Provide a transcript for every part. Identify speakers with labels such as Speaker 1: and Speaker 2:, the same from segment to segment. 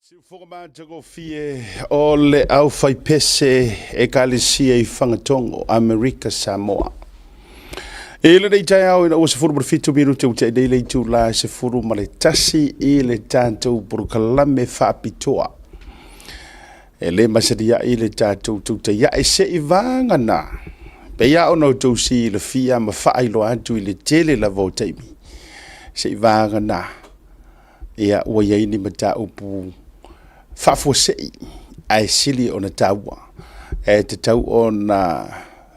Speaker 1: Siufogo matagofie o le aufaipese Ekalesia i Fagatogo, Amerika Samoa. I lenei taeao ina ua 17 minute ua tea nei le itula e 11 i le tatou polokalame faapitoa. E le masani ai le tatou tautaiae se'i vagana. Pei lava ona outou silafia ma faailoa atu i le tele lava o taimi. Se'i vagana ia ua i ai ni mataupu faafuasei ae sili ona taua e tatau ona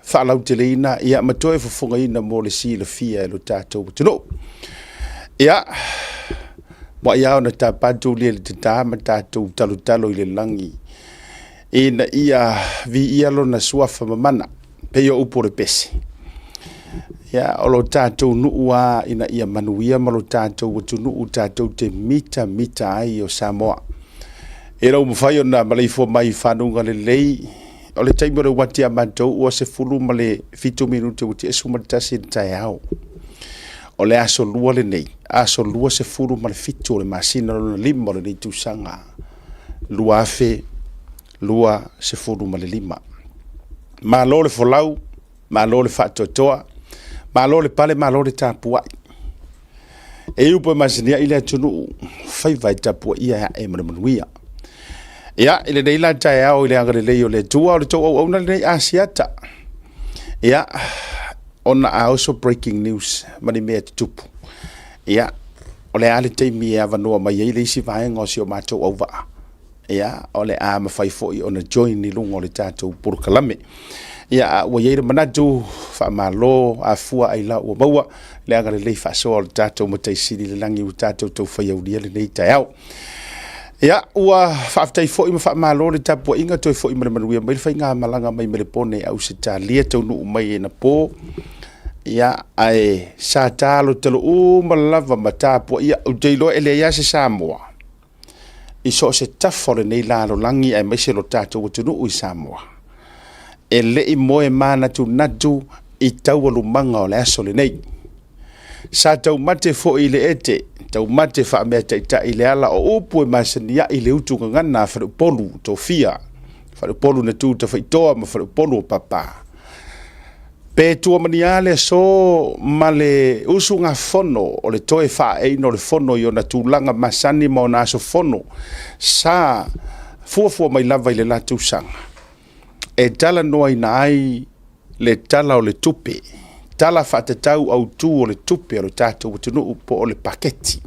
Speaker 1: faalauteleina ia ma toe fofogaina mo le silafia e lo tatou atunuu. Ia, muai lava ona tapa toulia i le tata ma tatou talotalo i le lagi ina ia viia lona suafa mamana, pei o upu o le pese. Ia, o lo tatou nuu lava ina ia manuia ma lo tatou atunuu tatou te mitamita ai o Samoa. E le o mafai ona maleifua mai i fanuga lelei. O le taimi o le uati a matou ua 17 minute ua tea 11 i le taeao. O le aso Lua lenei, aso Lua 17 o le masina lona lima o lenei tausaga 2025. Malo le folau, malo le faatoatoa, malo le pale, malo le tapuai. E iu pe masani ai le atunuu, faiva e tapuaia e ae ma le manuia. Ia, i lenei la taeao i le agalelei o le Atua, o le tou auauna lenei Asiata. Ia, ona a oso breaking news ma ni mea tutupu, ia, o le a le taimi e avanoa mai ai le isi vaega o si o matou auvaa, ia, o le a mafai foi ona join i luga o le tatou polokalame. Ia, a ua i ai le manatu, faamalo afua ailao ua maua le agalelei faasoa o le tatou Matai Sili i le lagi ua tatou taufai aulia lenei taeao. Ia, ua faafetai foi ma faamalo le tapuaiga, toe foi ma le manuia mai le faigamalaga mai Melepone i Ausetalia, taunuu mai anapo. Ia, ae sa talotalo uma lava ma tapuaia. Ou te iloa e leai lava se Samoa i so o se tafa o lenei lalolagi aemaise lo tatou atunuu i Samoa e le i moe manatunatu i taualumaga o le aso lenei. Sa taumate foi i le ete, taumate faameataitai i le ala o upu e masani ai le utu gagana a Faleupolu tofia, Faleupolu na tu tafaitoa ma Faleupolu o Papa. Pe tuamania le aso ma le usugafono o le toe faaeina o le fono i ona tulaga masani ma ona aso fono sa fuafua mai lava i le la tausaga e talanoaina ai le Tala o le Tupe, Tala Faatatau Autu o le Tupe a lo tatou atunuu po o le paketi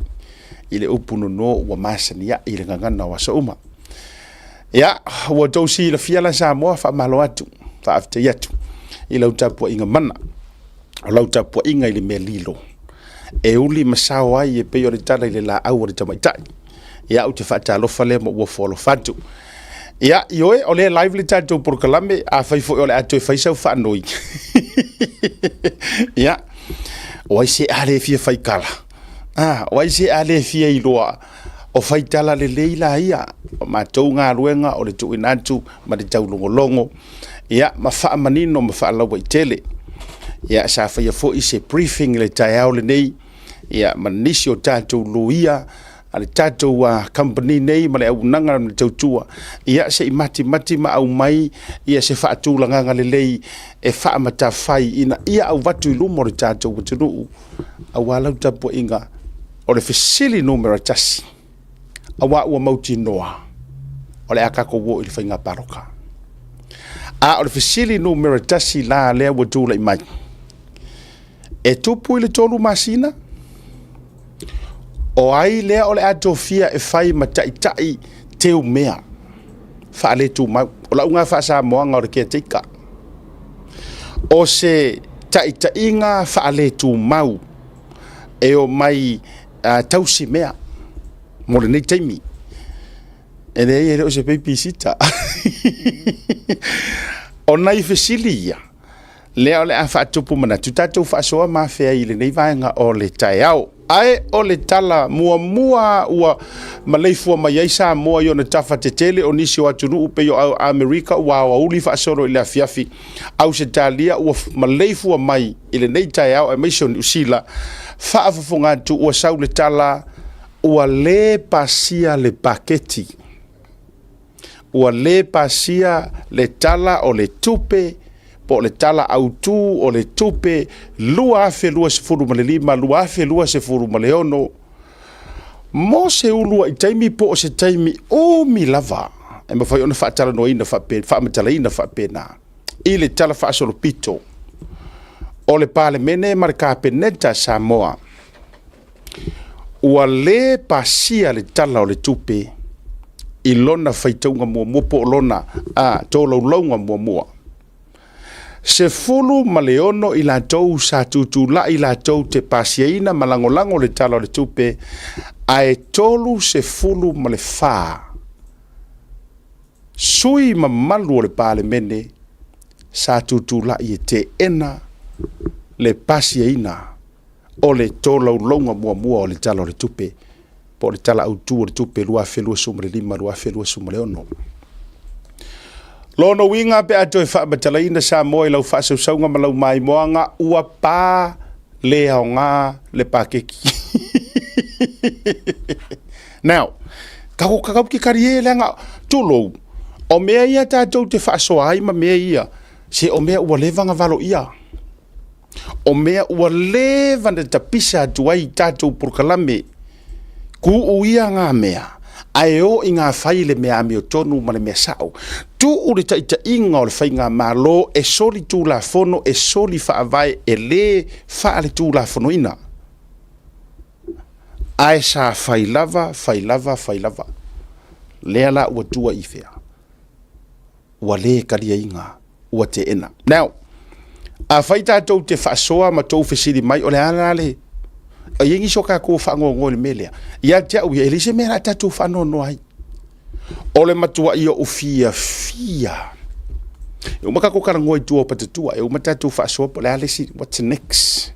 Speaker 1: i le upu nono ua masani ai i le gagana o aso uma. Ia, ua outou silafia la Samoa, faamalo atu, faafetai atu i lau tapuaiga mana, o lau tapuaiga i le mea lilo e uli ma sao ai e pei o le tala i le laau a le tamaitai. Ia, ou te faatalofa lea ma ua foalofa atu. Ia, ioe, o lea e live le tatou polokalame, afai foi o le a toe fai sau faanoi. Ia, o ai se a le fia faitala? Ah, o ai se a le fia iloa? O faitala lelei la ia, o matou galuega o le tuuina atu ma le taulogologo, ia, ma faamanino ma faalauaitele. Ia, sa faia foi se briefing i le taeao lenei, ia, ma nisi o tatou loia a le tatou company nei ma le auaunaga ma le tautua, ia se i matimati ma aumai ia se faatulagaga lelei e faamatafai ina ia avatu i luma o le tatou atunuu aua lau tapuaiga. O le fesili numera 1, aua ua mautinoa o le a tatou o i le faiga palota. A o le fesili numera 1 la lea ua tulai mai, e tupu i le 3 masina? O ai lea o le a tofia e fai ma taitai teumea faaletumau? O lau gā faasamoaga o le caretaker. O se taitaiga faaletumau e o mai tausi mea mo lenei taimi. E leai, e le o se babysitter. O nai fesili ia lea o le a faatupu manatu tatou faasoa ma afea i lenei vaega o le taeao. Ae o le tala muamua ua maleifua mai ai Samoa i ona tafa tetele o nisi o atunuu pei o Amerika ua aoauli faasolo i le afiafi, Ausetalia ua maleifua mai i lenei taeao aemaise o Niu Sila, faafofoga atu ua sau le tala ua le pasia le paketi. Ua lē pasia le Tala o le Tupe po o le Tala Autu o le Tupe 2025/2026 mo se uluai taimi po o se taimi umi lava e mafai ona faatalanoaina faapena, faamatalaina faapena i le Tala Faasolopito o le Palemene ma le Kapeneta a Samoa. Ua lē pasia le Tala o le Tupe i lona faitauga muamua po o lona tolaulauga muamua. 16 i latou sa tutulai latou te pasiaina ma lagolago le Tala o le Tupe, ae 34 sui mamalu o le Palemene sa tutulai e teena le pasiaina o le tolaulauga muamua o le Tala o le Tupe, po o le Tala Autu o le Tupe 2025/2026. Lona uiga pe a toe faamatalaina Samoa i lau faasausauga ma lau maimoaga, ua pa le aoga le paketi. Now, tatou te talie leaga, tulou, o mea ia tatou te faasoa ai ma mea ia, se o mea ua leva ona valoia. O mea ua leva ona tapisa atu ai i tatou polokalame. Tuu ia na mea, ae o ina fai le mea amiotonu ma le mea sao. Tuu le taitaiga o le faigamalo e soli tulafono, e soli faavae, e lē faaletulafonoina. Ae sa fai lava, fai lava, fai lava. Lea la ua tua i fea? Ua le taliaina, ua teena. Now, afai tatou te faasoa ma tou fesili mai, o le a la le... E i ai nisi o tatou o faanoanoa i le mea lea. Ia te au ia, e leai se mea o le a tatou faanoanoa ai. O le matuai ou fiafia. E uma tatou talanoa i tua o patatua, e uma tatou faasoa po o le a le isi, what's next?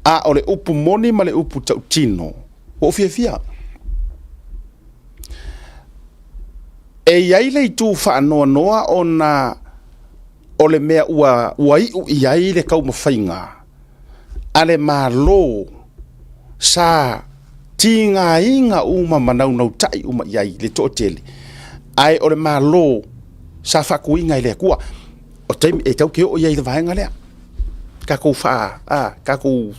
Speaker 1: A o le upu moni ma le upu tautino, ua ou fiafia. E i ai le itu faanoanoa ona o le mea ua iu i ai le taumafaiga a le Malo sa tigaina uma ma naunautai uma i ai le toatele, ae o le Malo sa faatuina e le Atua. O taimi e tatou te oo i ai i le vaega lea, tatou tatou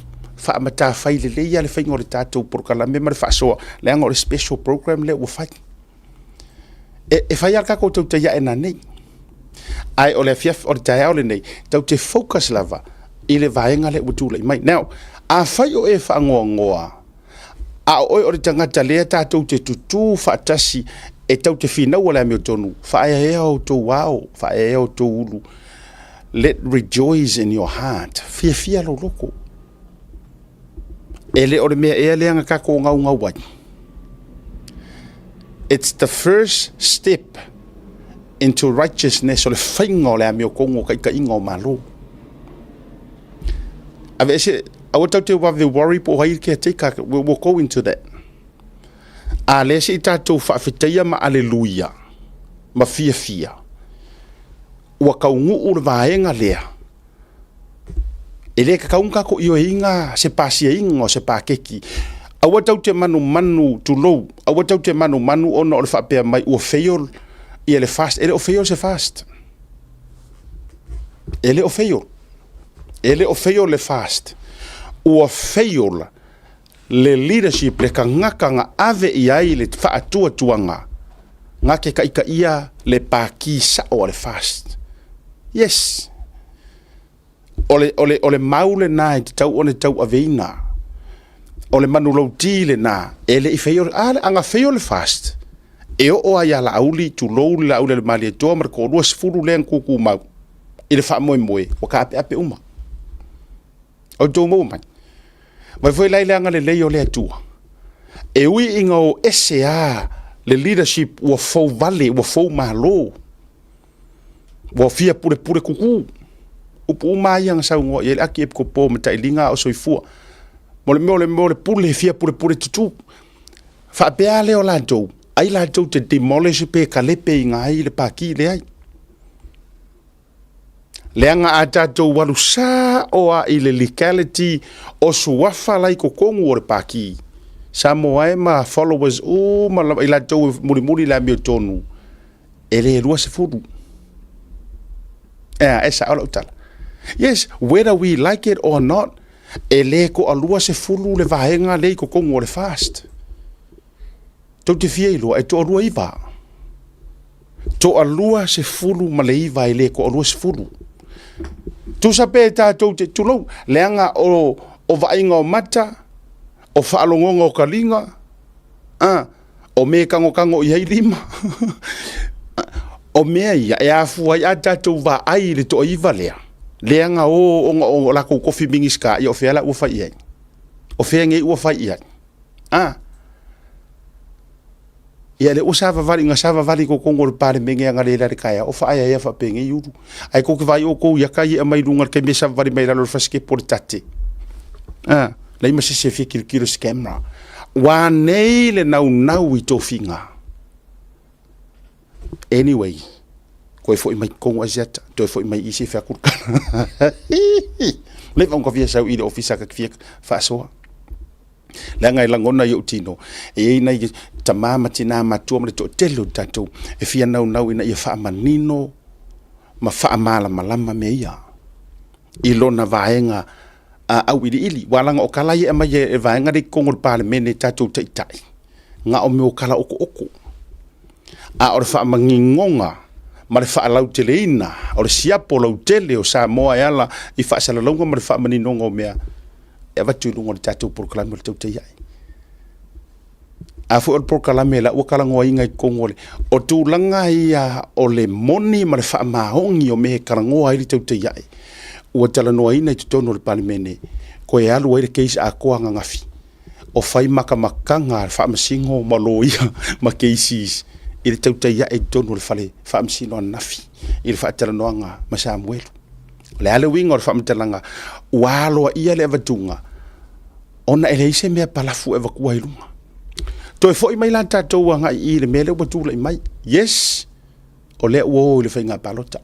Speaker 1: faamatafai lelei lava le faiga o le tatou polokalame ma le faasoa, leaga o le special program lea ua fai. E fai lava le tatou tautai ae nanei, ae o le afiafi, o le taeao lenei, tatou te focus lava i le vaega lea ua tulai mai. Now, afai o e faanoanoa, a o oe o le tagata lea tatou te tutū faatasi e tatou te finaua le amiotonu, faaeaea outou ao, faaeaea outou ulu. Let rejoice in your heart. Fiafia lou loto. E le o le mea ea lea na tatou gaugau ai. It's the first step into righteousness, o le faiga o le amiotonu o taitaiga o Malo. Aveese, aua tatou te vave worry po o ai le caretaker, we will go into that. A lea se i tatou faafetaia ma aleluia ma fiafia, ua taunuu le vaega lea. E le tatau ona tatou ioeina se pasiaina o se paketi. Aua tatou te manumanu, tulou, aua tatou te manumanu ona o le faapea mai ua fail ia le FAST. E le o fail se FAST. E le o fail. E le o fail le FAST. Ua fail le leadership, le tagata na ave i ai le faatuatuaga na te taitaia le pati sao a le FAST. Yes. O le mau lena e tatau ona tauaveina. O le manulauti lena, e le i fail, a na fail le FAST, e oo lava ia Laauli, tulou le Laauli a le Malietoa ma le toalua sefulu lea na tutumau i le faamoemoe, ua taapeape uma. O outou maua mai. Vai foi la i le agalelei o le Atua. E ui ina o ese lava le leadership ua fou vale, ua fou malo, ua fia pulepule kuku. Upu uma lava ia na saunoa i ai le Aki Epikopo ma Tailiga a o soifua. Mo le mea o le mea o le pule e fia pulepule tutu. Faapea lea o latou, ai latou te demolish pe kalepe ina ai le paki leai. Leaga a tatou alu sao lava i le legality o suafa la i totonu o le paki, Samoa e ma followers uma lava i latou e mulimuli le amiotonu. E le 20. Ea, e sao lau tala. Yes, whether we like it or not, e le toalua sefulu le vaega lea i totonu o le FAST. Tou te fia iloa, e toalua iva. Toalua sefulu ma le iva e le toalua sefulu. Tusa pe tatou te tulou, leaga o, o vaaiga o mata, o faalogoga o kaliga, a, o mea e tagotago i ai lima. O mea ia e afua ai a tatou vaai i le toaiva lea, leaga o ona o latou tofi Minisita, ia o fea la ua fai i ai? O fea nei ua fai i ai? A, ia lea ua savavali, na savavali i totonu o le Palemene analeila i le taeao o faaeaea faapenei Ulu. Ae tou te vaai outou i ata ia e aumai i luga i le taimi e savavali mai lalo o le fasikepo o le tate. A, leai ma se isi e fia tilotilo i se camera. Ua anei le naunau i tofiga. Anyway, toe foi mai totonu Asiata, toe foi mai i se fai atu le tala. Leva ona fia sau i le ofisa ka fia faasoa. Leaga e lagona i ou tino, e i ai nai tama ma tina matua ma le toatele o tatou e fia naunau ina ia faamanino ma faamalamalama mea ia i lona vaega auiliili. Aua leaga o tala ia e aumai e vaega lea i totonu o le Palemene tatou taitai, na o mea o tala okooko. A o le faamaninoga ma le faalauteleina o le siapo lautele o Samoa e ala i faasalalauga ma le faamaninoga o mea e avatu i luga o le tatou polokalame o le Tautai Ae. A foi o le polokalame la ua talanoaina i totonu o le o tulaga ia o le moni ma le faamaoni o mea e talanoa ai le Tautai Ae, ua talanoaina i totonu o le Palemene, toe alu ai le case atoa ananafi o fai matamataga a le Faamasino ma Loia ma cases i le Tautai Ae i totonu o le fale Faamasino ananafi i le faatalanoaga ma Samuelu. O le a le uiga o le faamatalaga ua aloaia le avatuga ona e leai se mea palafu e avatua i luga. Toe foi mai la tatou agai i le mea lea ua tulai mai. Yes, o lea ua o i le faiga palota.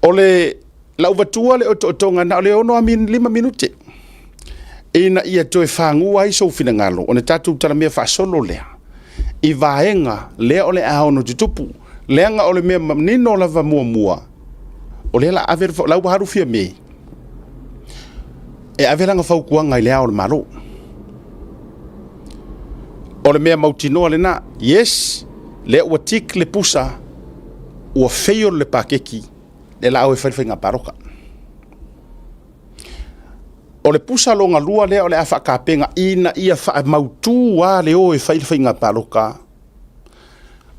Speaker 1: O le lauvatua le otootoga na o le 6 minute ina ia toe fagua ai sou finagalo ona tatou talamea faasolo lea i vaega lea o le a ono tutupu. Leaga o le mea manino lava muamua, o lea la ave la ua alu Fiame e ave lana fautuaga i le Ao o le Malo. O le mea mautinoa lena, yes, lea ua tick le pusa, ua fail le pakeki, lea la o e fai le faiga palota. O le pusa lona lua lea o le a faatapena ina ia faamautu lava le o e fai le faiga palota,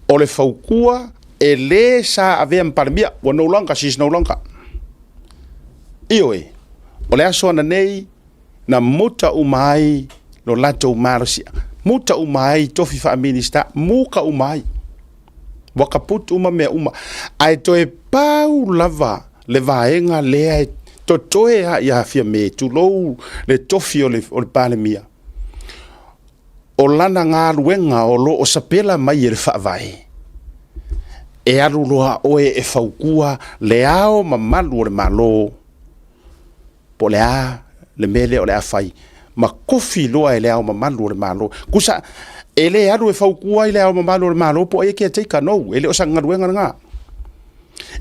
Speaker 1: o le fautua e le sa avea ma Palemia, ua no longer, she is no longer. Ioe, o le aso ananei na muta uma ai lo latou malosiaga, muta uma ai tofi faa-Minista, muta uma ai. Ua kaput uma mea uma, ae toe pau lava le vaega lea e totoe lava ia Fiame, tulou le tofi o le, o le Palemia, o lana galuega o lo o sapela mai e le Faavae, e alu loa oe e fautua le ao mamalu o le Malo, po o le a le mea lea o le a fai, ma kofi loa e le Ao Mamalu o le Malo. Kusa, e le alu e fautua i le Ao Mamalu o le Malo po o ai e caretaker, no, e le o sana galuega lena.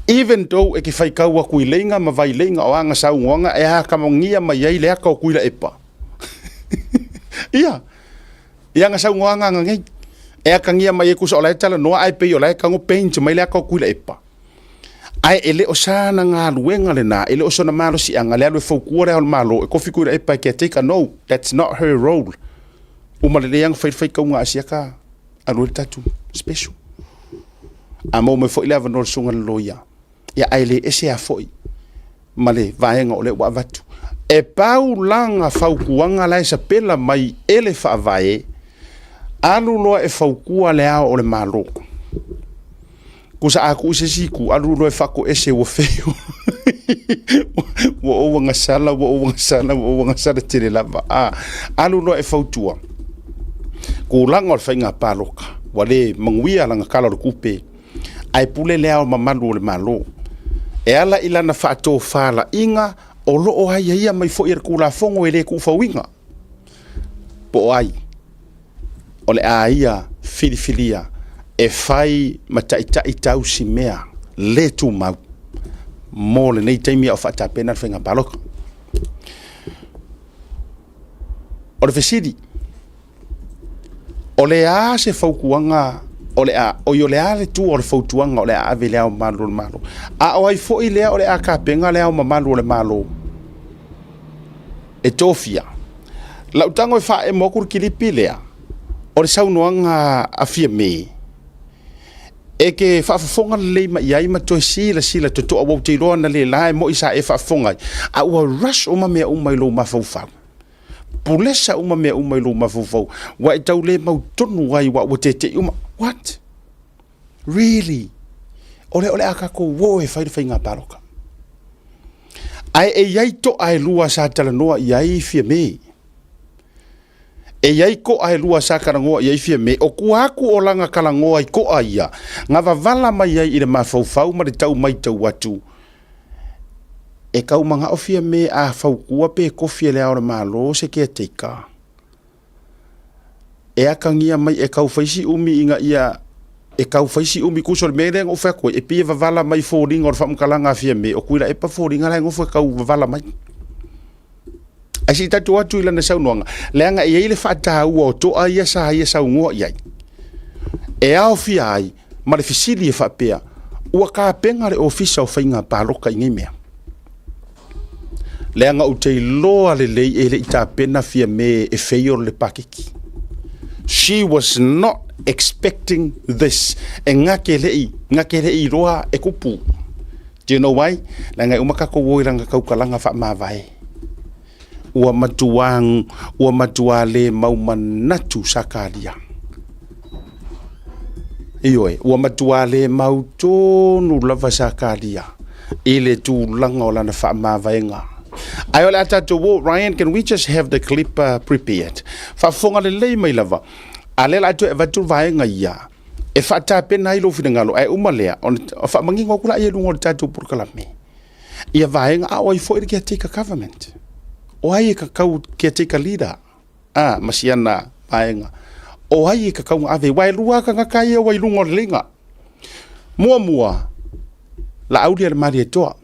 Speaker 1: Even though e te faitau atu i leiga ma vaileiga o ana saunoaga e akamagia mai ai le ata o Tuilaepa. Ia, i ana saunoaga ananei, e akagia mai ai kusa o la e talanoa ae pei o la e tago paint mai le ata o Tuilaepa. Ae e le o sana galuega lena, e le o sona malosiaga le alu e fautua le Ao o le Malo e kofi Tuilaepa e caretaker, no, that's not her role. Uma lelei lava ona fai le faitauga a Asiata alu ai le tatou special. A maua mai foi le avanoa o le susuga i le loia, ia ae le ese lava foi ma le vaega o lea ua avatu. E pau lana fautuaga la e sapela mai e le Faavae, alu loa e fautua le Ao o le Malo. Kusa a tuu i se isi itu, alu loa e faatoese ua fail. Ua ou agasala, ua ou agasala, ua ou agasala tele lava. A, alu loa e fautua. Tulaga o le faiga palota, ua le manuia lana Tala o le Tupe, ae pule le Ao Mamalu o le Malo. E ala i lana faatofalaiga o lo o aiaia mai foi e le Tulafono e le tuufauina, po o ai o le a ia filifilia E fai ma taitai tausimea le tumau mo lenei taimi a o faatapena le faiga palota. O le fesili, o le a se fautuaga o le a, oi o le a le tua o le fautuaga o le a ave i le Ao Mamalu o le Malo? A o ai foi lea o le a tapena le Ao Mamalu o le Malo e tofia? Lau tago e faaemo atu le kilipi lea, o le saunoaga a Fiame, e te faafofoga lelei mai i ai ma toe silasila totoa, ua ou te iloa na le la e moi sa e faafofoga ai, a ua rush uma mea uma i lou mafaufau. Pulesa uma mea uma i lou mafaufau, ua e tau le mautonu ai ua tete'i uma. What? Really? O lea o le a tatou o e fai le faiga palota. Ae e i ai toa e lua sa talanoa i ai Fiame. E i ai toa e lua sa talanoa i ai Fiame, o tua atu o lana talanoa i toa ia, na vavala mai ai i le mafaufau ma le tau maitau atu, e tau manao Fiame a fautua pe tofi e le Ao o le Malo se caretaker, e atagia mai e tau fai si umi ina ia e tau fai si umi. Tusa o le mea lea na ou fai atu ai, e pei e vavala mai foliga o le faamatalaga a Fiame, o Tuilaepa foliga la e nofo e tau vavala mai. Ae se i tatou atu i lana saunoaga, leaga e i ai le faataua o toa ia sa ia saunoa i ai, e aofia ai ma le fesili e faapea, ua tapena le Ofisa o Faiga Palota i nei mea? Leaga ou te iloa lelei e le i tapena Fiame e fail le paketi. She was not expecting this. E gake le i, gake le i iloa e kupu. Do you know why? Leaga e uma tatou o i lana tautalaga faamavae. Ua matua, ua matua le mau manatu Sakaria. Ioe, ua matua le mau tonu lava Sakaria i le tulaga o lana faamavaega. Ae o le a tatou o, Ryan, can we just have the clip prepared? Faafofoga lelei mai lava, a lea la a toe avatu le vaega ia, e faatapena ai lou finagalo, ae uma lea, ona faamanino atu lea i luga o le tatou polokalame. Ia vaega, a o ai foi le caretaker government? O ai e tatau caretaker leader? A, ma siana vaega. O ai e tatau ona ave? Aua e lua tagata ia ua i luga o le leiga. Muamua, Laaulialemalietoa.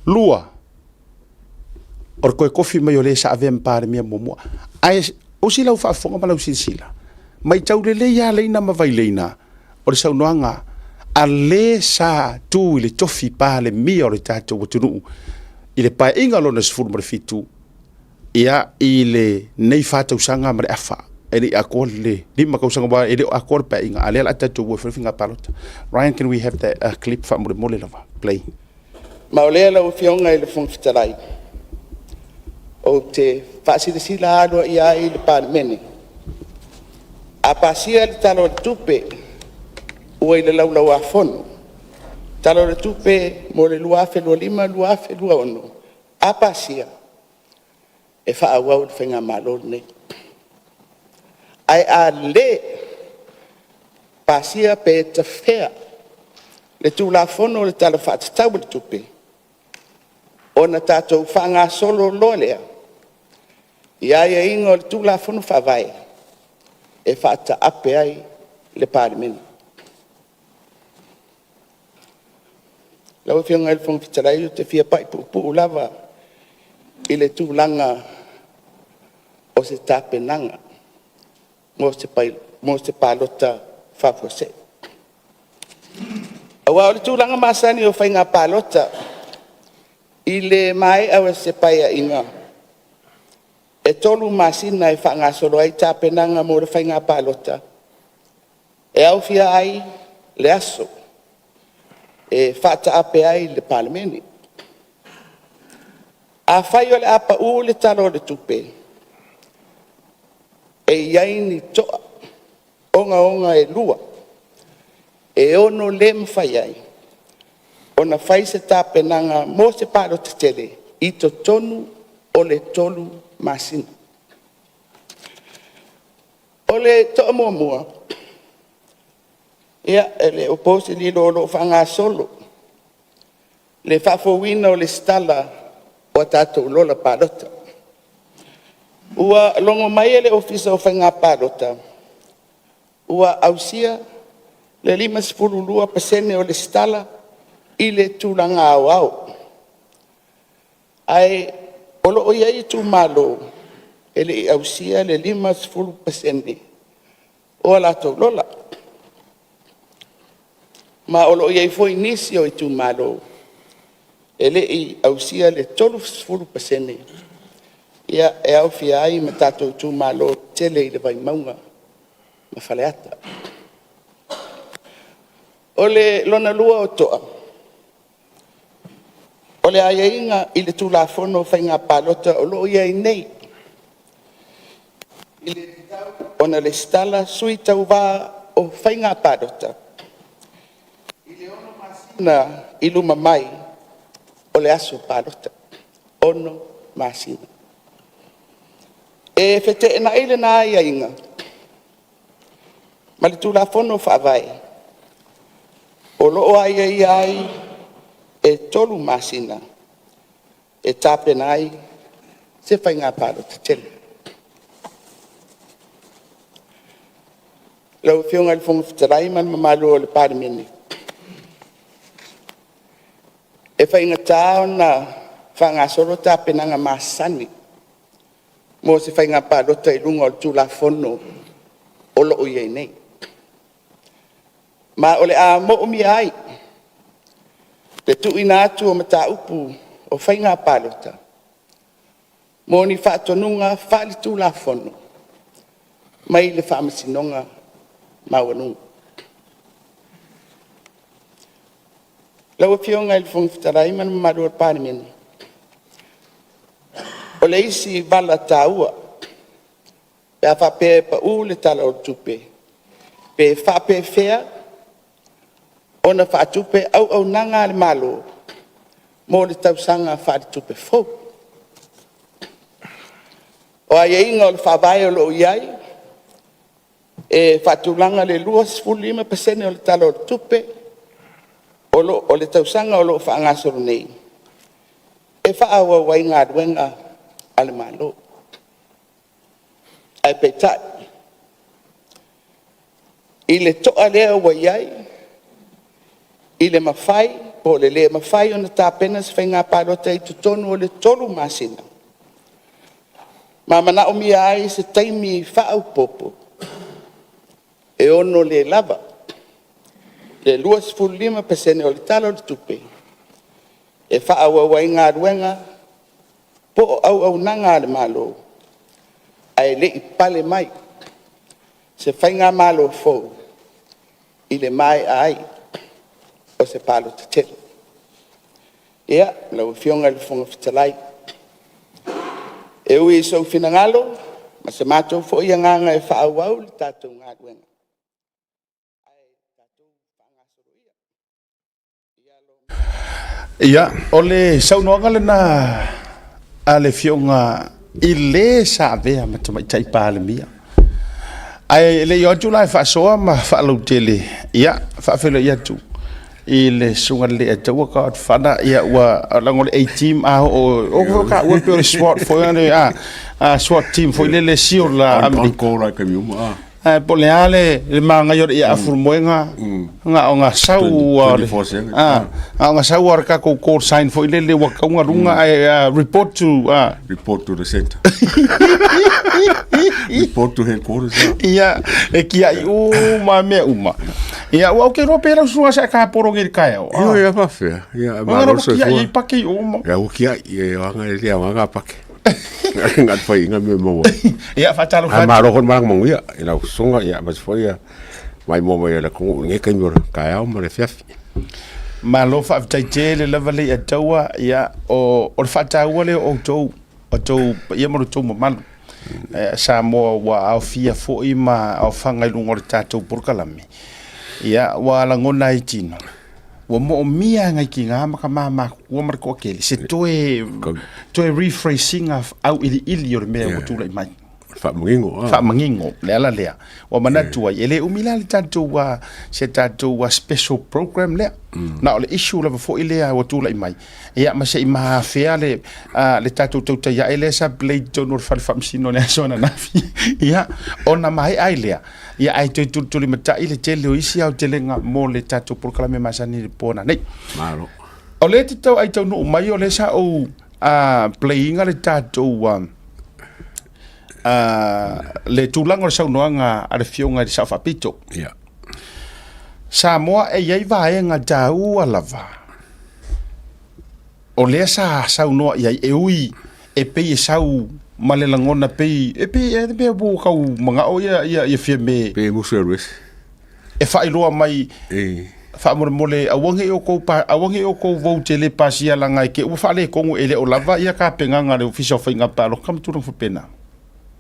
Speaker 1: Lua, o le toe tofi mai o le sa avea ma Palemia muamua. Ae osi lau faafofoga ma lau silasila, matau lelei lava Leina ma Vaileina, o le saunoaga a le sa tu i le tofi Palemia o le tatou atunuu i le Paeaiga lona 17, ia i lenei 4 tausaga ma le afa, e le i atoa le 5 tausaga, aua e le o atoa le Paeaiga, a lea o le a tatou o e fai le faiga palota. Ryan, can we have that clip faamolemole lava? Play.
Speaker 2: Ma o lea lau Afioga i le Fofoga Fetalai, ou te faasilasila aloaia ai i le Palemene, a pasia le Tala o le Tupe ua i le Laulau a Fono, Tala o le Tupe mo le 2025/2026, a pasia, e faaauau le Faigamalo lenei. Ae a le pasia pe tafea le Tulafono o le Tala Faatatau o le Tupe, ona tatou faagasolo loa lea i aiaiga o le Tulafono Faavae e faataape ai le Palemene. Lau Afioga i le Fofoga Fetalai, ou te fia pai puupuu lava i le tulaga o se tapenaga mo se palota faafuasei. Aua o le tulaga masani o faiga palota i le maea o se Paeaiga, e 3 masina e faagasolo ai tapenaga mo le faiga palota, e aofia ai le aso e faataape ai le Palemene. Afai o le a pau le Tala o le Tupe, e i ai ni toa ogaoga e 2 e ono le mafai ai ona fai se tapenaga mo se palota tele i totonu o le 3 masina. O le toa muamua, ia, e le o po se lilo o lo o faagasolo le faafouina o le lesitala o a tatou lola palota. Ua logo mai e le Ofisa o Faiga Palota, ua ausia le 52% o resitala i le tulaga aoao, ae o lo o i ai itumalo e le i ausia le 50% o a latou lola. Ma o lo o i ai foi nisi o itumalo e le i ausia le 30%, ia, e aofia ai ma tatou itumalo tetele i le Vaimauga ma Faleata. O le lona lua o toa, o le aiaiga i le Tulafono o Faiga Palota o lo o i ai nei, e tatau ona resitala sui tauva o faiga palota i le 6 masina i luma mai o le aso palota, 6 masina. E feteenai lena aiaiga ma le Tulafono Faavae o lo o aiaia ai e 3 masina e tapena ai se faiga palota tele. Lau Afioga i le Fofoga Fetalai ma le mamalu o le Palemene, e faigata ona faagasolo tapenaga masani mo se faiga palota i luga o le Tulafono o lo o i ai nei, ma o le a moomia ai le tuuina atu o mataupu o faiga palota mo ni faatonuga faale-Tulafono mai le Faamasinoga Maualuga. Lau Afioga i le Fofoga Fetalai ma le mamalu o le Palemene, o le isi vala taua pe a faapea e pau le Tala o le Tupe, pe faapefea ona faatupe auaunaga a le Malo mo le tausaga faaletupe fou. O aiaiga o le Faavae o lo o i ai, e faatulaga le 25% o le Tala o le Tupe o le tausaga o lo o faagasolo nei e faaauau ai galuega a le Malo. Ae peitai, i le to'a lea ua i ai i le mafai po o le le mafai ona tapena se faiga palota i totonu o le 3 masina, ma manaomia ai se taimi faaopoopo, e ono le lava le 25% o le Tala o le Tupe e faaauau ai galuega po o auaunaga a le Malo ae le i pale mai se faigamalo fou i le maea ai o se palota tele. Ia, lau Afioga i le Fofoga Fetalai, e ui i sou finagalo ma se matou foi agaga e faaauau le tatou galuega, ae tatou faagasolo ia i ala o
Speaker 1: Ia, o le saunoaga lena a le Afioga i le sa avea ma Tamaitai Palemia. Ae le i o atu la e faasoa ma faalautele, ia, e faafeiloai atu i le Susuga i le Leiataua Godfather, ia ua leaga o le A-Team a oo, o taua e pei o le SWAT foi lea, a SWAT team foi lele SEAL a
Speaker 3: On, on call like a uma.
Speaker 1: Ae po o le a le manaia o le afu moega na o ga sau
Speaker 3: 24/7.
Speaker 1: Na o ga sau o le tatou call sign foi lele ua tauga luga ae report to
Speaker 3: Report to the center. Report to headquarters.
Speaker 1: Ia e kiai uma mea uma. Ia ua ou te iloa pe lau susuga sa e tapolo nei i le taeao.
Speaker 3: Io ia faafefea. Ia
Speaker 1: Ua
Speaker 3: malo
Speaker 1: lava kiai
Speaker 3: soifua.
Speaker 1: ai pake i uma.
Speaker 3: Ia ua kiai e oanga e le aoga a pake. Ngat fai inga me maua.
Speaker 1: Ia faatalofa
Speaker 3: Ai
Speaker 1: atu.
Speaker 3: malo ko marang manguia i lau susuga ia ma foi ia mai mo mai la ko nge kai mo taeao ma le fiafi.
Speaker 1: Malo faafetai tele lava le Ataua, ia o le faataua lea o outou, outou paia ma lo outou mamalu. Samoa ua aofia foi ma aofaga i luga o le tatou polokalame. Ia ua lagona ai tino, ua moomia e nai tina ma tama matutua ma le toatele se toe, toe refreshing auiliili o le mea ua tulai mai.
Speaker 3: Faamanino.
Speaker 1: Faamanino, le ala lea. Ua manatu ai, e le umi la le tatou se tatou special program lea. Na o le issue lava foi lea ua tulai mai. Ia ma se i maafea le, le tatou tautai ae lea sa play totonu o le fale faamasino i le aso ananafi. Ia, ona maea ai lea. Ia ae toe tulitulimatai le tele o isi aotelega mo le tatou polokalame masani i le po nanei.
Speaker 3: Malo.
Speaker 1: O lea te tau ai taunuu mai o lea sa ou play ina le tatou le tulaga o le saunoaga a le Afioga i le Sao Faapito.
Speaker 3: Ia.
Speaker 1: Samoa e i ai vaega taua lava o lea sa saunoa i ai e ui e pei e sau ma le lagona pei e pei e pei ua tau manao ia ia ia Fiame
Speaker 3: Pe musu e alu ese.
Speaker 1: e faailoa mai
Speaker 3: E.
Speaker 1: faamolemole aua ne i outou pa, aua ne i outou vote le pasia laga e te ua faaletonu e le o lava ia tapenaga a le Ofisa o Faiga Palota ma tulaga faapena.